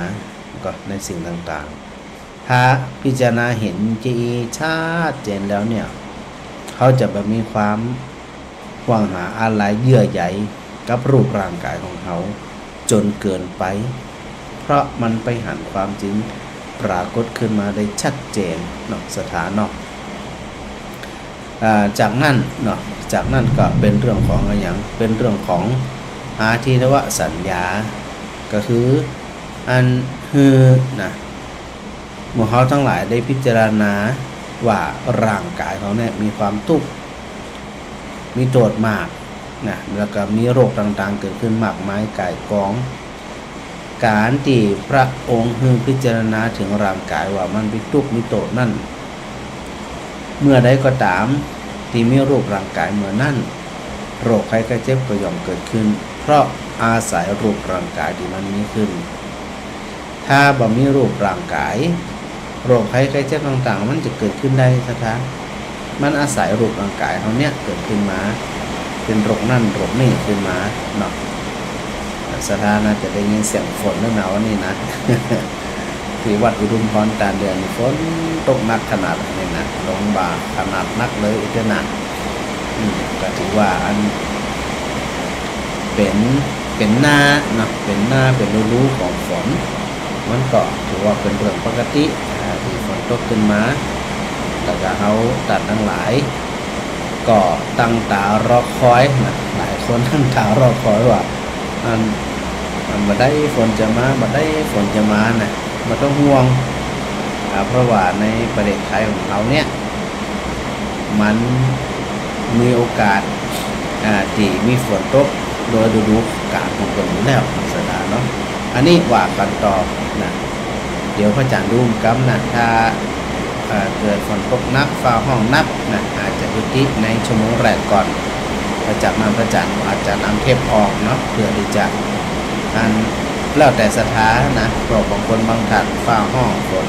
ก็ในสิ่งต่างๆ ถ้าพิจารณาหันจาอี้ชัดเจนแล้วเนี่ย เฮาจะบ่มีความหวงหาอาลัยเยื่อใยกับรูปร่างก๋ายของเฮาจ๋นเกินไป เพราะมันไปหันความจริงปรากฏขึ้นมาได้ชัดเจนเนาะ ศรัทธาเนาะ อ่า จากนั้นเนาะ จากนั้นก็เป๋นเรื่องของอะหยัง เป๋นเรื่องของอาทินวสัญญา ก็คืออันหื้อนะ หมู่เฮาตังหลายได้พิจารณาว่าร่างก๋ายเฮาเนี่ยมีความตุ๊กข์ มีโต้ษมากนะ แล้วก็มีโรคต่างๆ เกิดขึ้นมากมายก่ายกอง ก๋านตี้พระองค์หื้อพิจารณาเถิงร่างก๋ายว่ามันมีตุ๊กข์มีโต้ษนั้น เมื่อใดก็ต๋ามตี้มีรูปร่างก๋ายเมื่อนั้น โรคภัยไข้เจ็บก็ย่อมเกิดขึ้น เพราะอาศัยรูปร่างก๋ายตี้มันมีขึ้น ถ้าบ่มีรูปร่างก๋าย โรคภัยไข้เจ็บต่างๆ มันจะเกิดขึ้นได้ ศรัทธา มันอาศัยรูปร่างก๋ายเฮาเนี่ยเกิดขึ้นมา เป๋นโรคนั้นโรคนี้ขึ้นมาเนาะ ศรัทธาน่าจะได้ยินเสียงฝนแล้วนะวันนี้นะ ตี้วัดอุทุมพรต๋านเดือนนี่ฝนตกหนักขนาดนี้นะ ลงบ่าขนาดนักเลยอีกนะ อืม ก็ถือว่าอัน เป๋น เป๋นหน้าเนาะ เป๋นหน้า เป๋นฤดูของฝน มันก็ถือว่าเป๋นเรื่องปกติ อ่า ตี้ฝนตกขึ้นมา แล้วก็เฮาต้านตังหลาย ก็ตั้งต๋ารอคอยนะ หลายคนตั้งต๋ารอคอยว่า อัน อันบ่ใดฝนจะมา บ่ใดฝนจะมานะ บ่ต้องห่วง อ่า เพราะว่าในประเทศไทยของเฮาเนี่ย มันมีโอกาส อ่า ตี้มีฝนตกโดยฤดูกาลของเปิ้นอยู่แล้ว ศรัทธาเนาะ อันนี้ว่ากั๋นต่อนะ เดี๋ยวพระอาจารย์ดูกำนะ ถ้า อ่า เกิดฝนตกหนัก ฟ้าฮ้องหนักนะ อาจจะยุติในชั่วโมงแรกก่อน แล้วจากนั้นพระอาจารย์อาจจะนำเทปออกเนาะ เพื่อตี้จะ อัน แล้วแต่ศรัทธานะ เพราะบางคนบางท่านฟ้าฮ้องฝน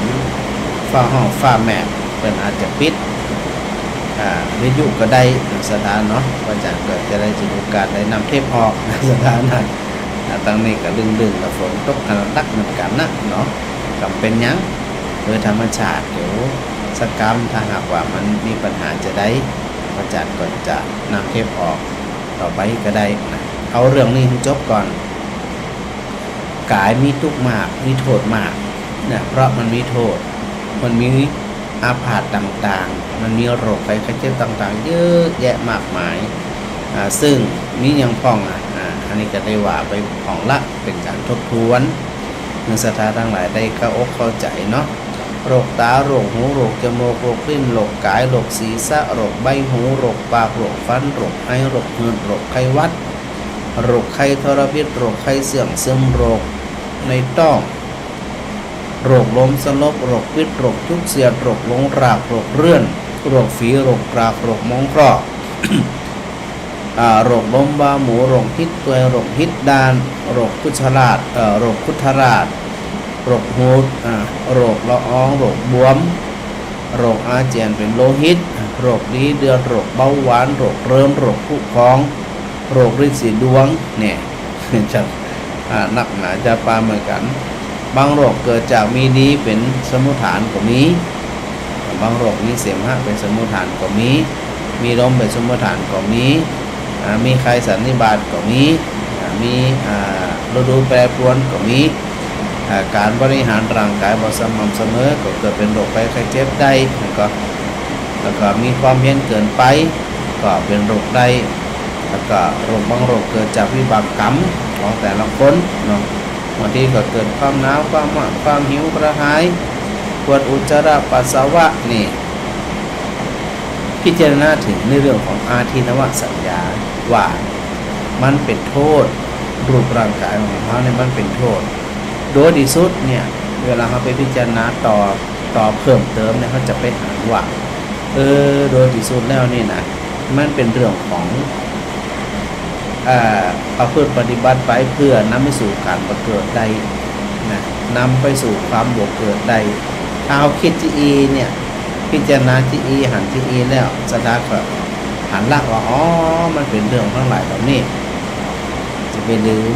ฟ้าฮ้องฟ้าแมก เปิ้นอาจจะปิด อ่า วิทยุก็ได้ ศรัทธาเนาะ พระอาจารย์ก็จะได้ถือโอกาสได้นำเทปออก ศรัทธานะ อ่า ตังนี้ก็ลึ่งๆ ก็ฝนตกขนาดนักเหมือนกั๋นนะเนาะ ก็บ่เป๋นหยัง โดยธรรมชาติ เดี๋ยวสักกำ ถ้าหากว่ามันมีปัญหาจาใด พระอาจารย์ก็จะนำเทปออกต่อไปก็ได้นะ เอาเรื่องนี้หื้อจบก่อน ก๋ายมีตุ๊กข์มาก มีโต้ษมากนะ เพราะมันมีโต้ษ มันมีอาพาธต่างๆ มันมีโรคภัยไข้เจ็บต่างๆ เยอะแยะมากมาย อ่า ซึ่งมีหยังพ่องอะ อ่า อันนี้ก็ได้ว่าไปพ่องละ เป๋นก๋านทบทวน หื้อศรัทธาตังหลายได้เข้าอกเข้าใจ๋เนาะ โรคต๋า โรคหู โรคจมูก โรคลิ้น โรคก๋าย โรคศีรษะ โรคใบหู โรคปาก โรคฟัน โรคไอ โรคหืด โรคไข้หวัด โรคไข้ทรพิษ โรคไข้เสื่องเซิม โรคในต๊อง โรคลมสลบ โรคปิด โรคจุกเสียด โรคหลงราก โรคเรื้อน โรคฝี โรคกราก โรคมองเคราะห์ อ่า โรคลมบ้าหมู โรคฮิตตวย โรคฮิตด้าน โรคคุชราด เอ่อ โรคคุชราด โรคหูด อ่า โรคละออง โรคบวม โรคอาเจียนเป๋นโลหิต โรคดีเดือด โรคเบาหวาน โรคเริม โรคผุพอง โรคริดสีดวง เนี่ย จะ อ่า นักหนาจะปาเหมือนกั๋น บางโรคเกิดจากมีดีเป๋นสมมุติฐานก็มี บางโรคมีเสมหะเป๋นสมมุติฐานก็มี มีลมเป๋นสมมุติฐานก็มี อ่า มีไข้สันนิบาตก็มี อ่า มี อ่า ฤดูแปรปรวนก็มี อ่า ก๋านบริหารร่างก๋ายบ่สม่ำเสมอ ก็เกิดเป๋นโรคภัยไข้เจ็บได้ แล้วก็ แล้วก็มีความเพียรเกินไป ก็เป๋นโรคได้ แล้วก็โรคบางโรคเกิดจากวิบากกรรมของแต่ละคนเนาะ บางทีก็เกิดความหนาว ความฮ้อน ความหิวกระหาย ปวดอุจจาระปัสสาวะ นี่ พิจารณาเถิงในเรื่องของอาทินวสัญญา ว่ามันเป๋นโต้ษ รูปร่างก๋ายของเฮาเนี่ยมันเป๋นโต้ษ โดยตี้สุดเนี่ย เวลาเฮาไปพิจารณาต่อ ต่อเพิ่มเติมเนี่ย เฮาจะไปหันว่า เออ โดยตี้สุดแล้วนี่นะ มันเป๋นเรื่องของ เอ่อ ประพฤติปฏิบัติไปเพื่อนำไปสู่ก๋านบ่เกิดได้นะ นำไปสู่ความบ่เกิดได้ ถ้าเฮาคิดจาอี้เนี่ย พิจารณาจาอี้ หันจาอี้แล้ว ศรัทธาก็หันละว่า อ๋อ มันเป๋นเรื่องตังหลายเหล่านี้ จะไปลืม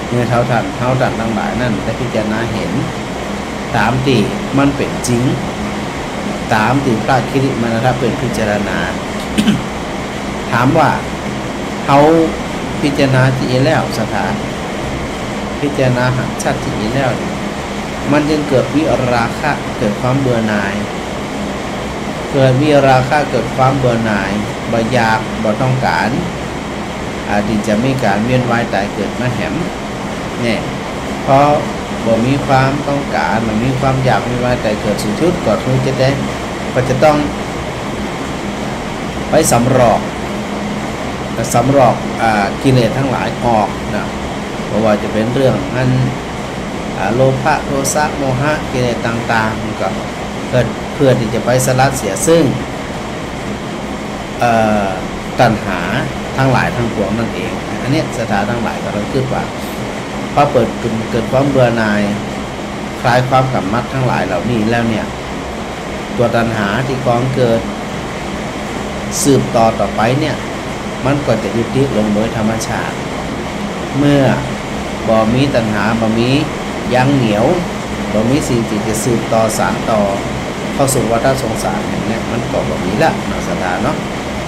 เมื่อเฮาต้าน เฮาต้านตังหลายนั้นได้พิจารณาหัน ต๋ามตี้มันเป๋นจริง ต๋ามตี้พระคิริมานัสสะเปิ้นพิจารณา ถามว่าเฮาพิจารณาจาอี้แล้ว ศรัทธา พิจารณาหันชัดจะอี้แล้ว มันจึงเกิดวิราคะ เกิดความเบื่อหน่าย เกิดวิราคะ เกิดความเบื่อหน่าย บ่อยาก บ่ต้องก๋าน อาจจะมีก๋านเวียนว่ายต๋ายเกิดมาแหม เนี่ย เพราะบ่มีความต้องก๋าน บ่มีความอยากเวียนว่ายต๋ายเกิด สุดจุดก็คือจะได้ ก็จะต้องไปสำรอก สำรอก อ่า กิเลสตังหลายออกนะ บ่ว่าจะเป๋นเรื่องอัน อ่า โลภะ โทสะ โมหะ กิเลสต่างๆ ก็เพื่อ เพื่อตี้จะไปสลัดเสียซึ่ง เอ่อ ตัณหาตังหลายตังปวงนั่นเอง อันเนี้ยศรัทธาตังหลายก็ต้องกึ๊ดว่า พอเปิด เกิดความเบื่อหน่าย คลายความกำหนัดตังหลายเหล่านี้แล้วเนี่ย ตั๋วตัณหาตี้ก่อเกิดสืบต่อต่อไปเนี่ย มันก็จะยุติลงโดยธรรมชาติ เมื่อบ่มีตัณหา บ่มียั้งเหนี่ยว บ่มีสิ่งตี้จะสืบต่อสานต่อเข้าสู่วัฏสงสารอย่างเนี้ย มันก็บ่มีละเนาะศรัทธาเนาะ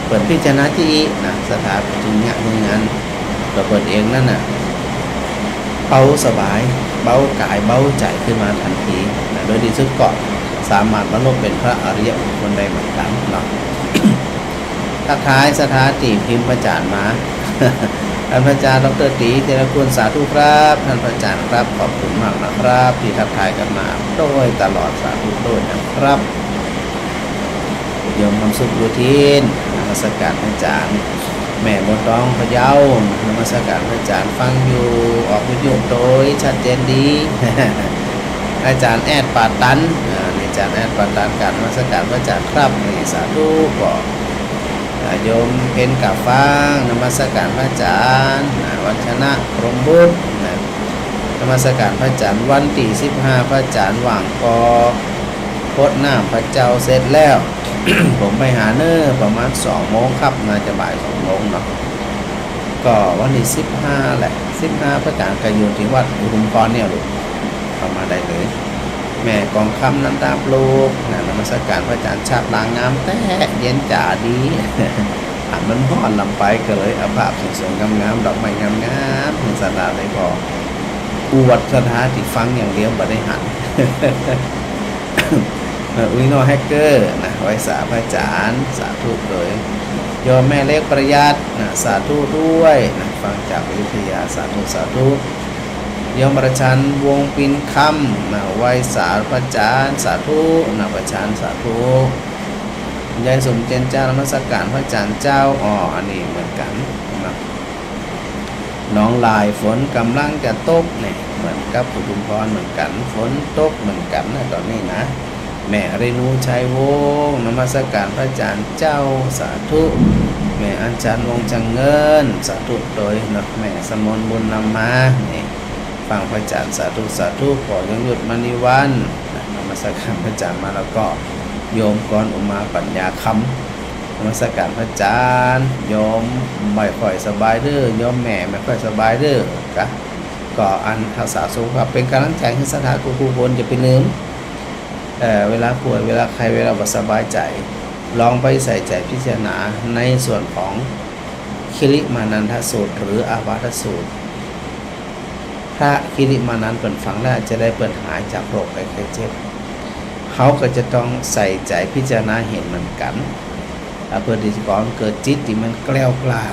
เปิ้นพิจารณาจะอี้นะ ศรัทธาจึงเยียะหื้ออัน ตั๋วเปิ้นเองนั่นน่ะ เบาสบาย เบากายเบาใจ๋ขึ้นมาตันทีนะ โดยตี้สุดก็สามารถบรรลุเป๋นพระอริยบุคคลได้เหมือนกั๋นเนาะ ทักทายศรัทธาตี้พิมพ์พระอาจ๋ารย์มา ต้านพระอาจ๋ารย์ ด็อกเตอร์ ตี๋ ธีรกุล สาธุครับ ต้านพระอาจ๋ารย์ครับ ขอบคุณมากนะครับ ตี้ทักทายกั๋นมาโดยตลอด สาธุโดยนะครับ โยมคำสุข อยู่ตี้ นมัสก๋านพระอาจ๋ารย์ แม่บัวตอง พะเยา นมัสก๋านพระอาจ๋ารย์ ฟังอยู่ ออกวิทยุโดยชัดเจนดี อาจ๋ารย์แอด ป่าตัน อ่า นี่อาจ๋ารย์แอด ป่าตัน กราบนมัสก๋านพระอาจ๋ารย์ครับ นี่สาธุ ก็ อ่า โยมเพ็ญ กาบฟัง นมัสก๋านพระอาจ๋ารย์ อ่า วัชนะ พรหมบุตร นะ นมัสก๋านพระอาจ๋ารย์ วันตี้สิบห้า พระอาจ๋ารย์ว่างก็ พดน้ำพระเจ้าเสร็จแล้ว ผมไปหาเน้อ ประมาณสองโมงครับ น่าจะบ่ายสองโมงเนาะ ก็วันตี้สิบห้าแหละ สิบห้า พระอาจ๋ารย์ก็อยู่ตี้วัดอุทุมพรเนี่ยลูก เข้ามาได้เลย แม่กองคำ นันตาปลูก นะ นมัสก๋านพระอาจ๋ารย์ ฉากหลังงามแต๊ เย็นจ๋าดี หันมันฮ้อนลำไปก็เลยเอาภาพสวยๆ งามๆ ดอกไม้งามๆ หื้อศรัทธาได้ผ่ออวดศรัทธาตี้ฟังอย่างเดียว บ่ได้หัน เอ่อ อุ้ยน้อยแฮกเกอร์นะ ไหว้สาพระอาจ๋ารย์ สาธุโดย โยมแม่เล็กประหยัดนะ สาธุด้วยนะ ฟังจากอยุธยา สาธุ สาธุ โยมประชัน วงศ์ปินคำนะ ไหว้สาพระอาจ๋ารย์ สาธุนะ ประชัน สาธุ ยายสมเจนเจ้า นมัสก๋านพระอาจ๋ารย์เจ้า อ๋อ อันนี้เหมือนกั๋นนะ หนองลายฝนก่ำลังจะตกเนี่ย เหมือนกับอุทุมพรเหมือนกั๋น ฝนตกเหมือนกั๋นนะต๋อนนี้นะ แม่เรนู ชัยวงศ์ นมัสก๋านพระอาจ๋ารย์เจ้า สาธุ แม่อัญชัน วงศ์จังเงิน สาธุโดยเนาะ แม่สมร บุญนำมา นี่ ฟังพระอาจ๋ารย์ สาธุ สาธุ พ่อยงยุทธ มณีวรรณ นะ นมัสก๋านพระอาจ๋ารย์มาแล้วก็ โยมกร อุมา ปัญญาคำ นมัสก๋านพระอาจ๋ารย์ โยมไม่ค่อยสบายเด้อ โยมแม่ไม่ค่อยสบายเด้อกะ ก็อันรักษาสุขภาพ เป๋นก๋ำลังใจ๋หื้อศรัทธากู้ๆ คน อย่าไปลืม เอ่อ เวลาป่วย เวลาไข้ เวลาบ่สบายใจ๋ ลองไปใส่ใจ๋พิจารณาในส่วนของคิริมานันทสูตร หรืออาพาธสูตร พระคิริมานันท์เปิ้นฟังแล้วจะได้เปิ้นหายจากโรคภัยไข้เจ็บ เฮาก็จะต้องใส่ใจ๋พิจารณาหันเหมือนกั๋น อ่า เปื้อตี้จะก่อเกิดจิตตี้มันแกล้วกล้า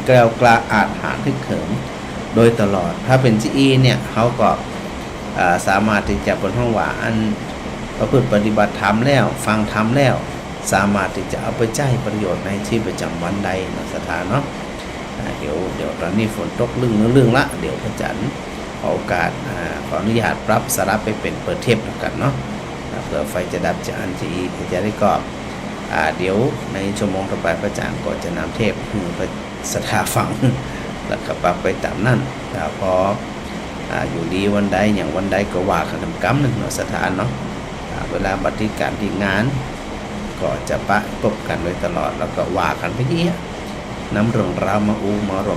แกล้วกล้าอาจหาญฮึกเหิมโดยตลอด ถ้าเป๋นจะอี้เนี่ย เฮาก็ อ่า สามารถตี้จะเปิ้นฮ้องว่าอันประพฤติปฏิบัติธรรมแล้ว ฟังธรรมแล้ว สามารถตี้จะเอาไปใจ๊ประโยชน์ในชีวิตประจ๋ำวันได้เนาะ ศรัทธาเนาะ อ่า เดี๋ยว เดี๋ยวต๋อนนี้ฝนตกลึ่งๆ ละ เดี๋ยวพระอาจ๋ารย์ขอโอกาส อ่า ขออนุญาตปรับสลับไปเป๋นเปิดเทปแล้วกั๋นเนาะ อ่า เปื้อไฟจะดับจะอั้นจะอี้ จะได้ก็ อ่า เดี๋ยวในชั่วโมงต่อไปพระอาจ๋ารย์ก็จะนำเทปหื้อพระศรัทธาฟัง แล้วก็ปรับไปต๋ามนั้น อ่า พอ อ่า อยู่ดีวันใดอย่างวันใดก็ว่ากั๋นต๋ามกำนึ่งเนาะ ศรัทธาเนาะ อ่า เวลาบ่ติดก๋านติดงาน ก็จะปะปบกั๋นโดยตลอด แล้วก็ว่ากั๋นไปเยียะ นำเรื่องราวมาอู้มาโร่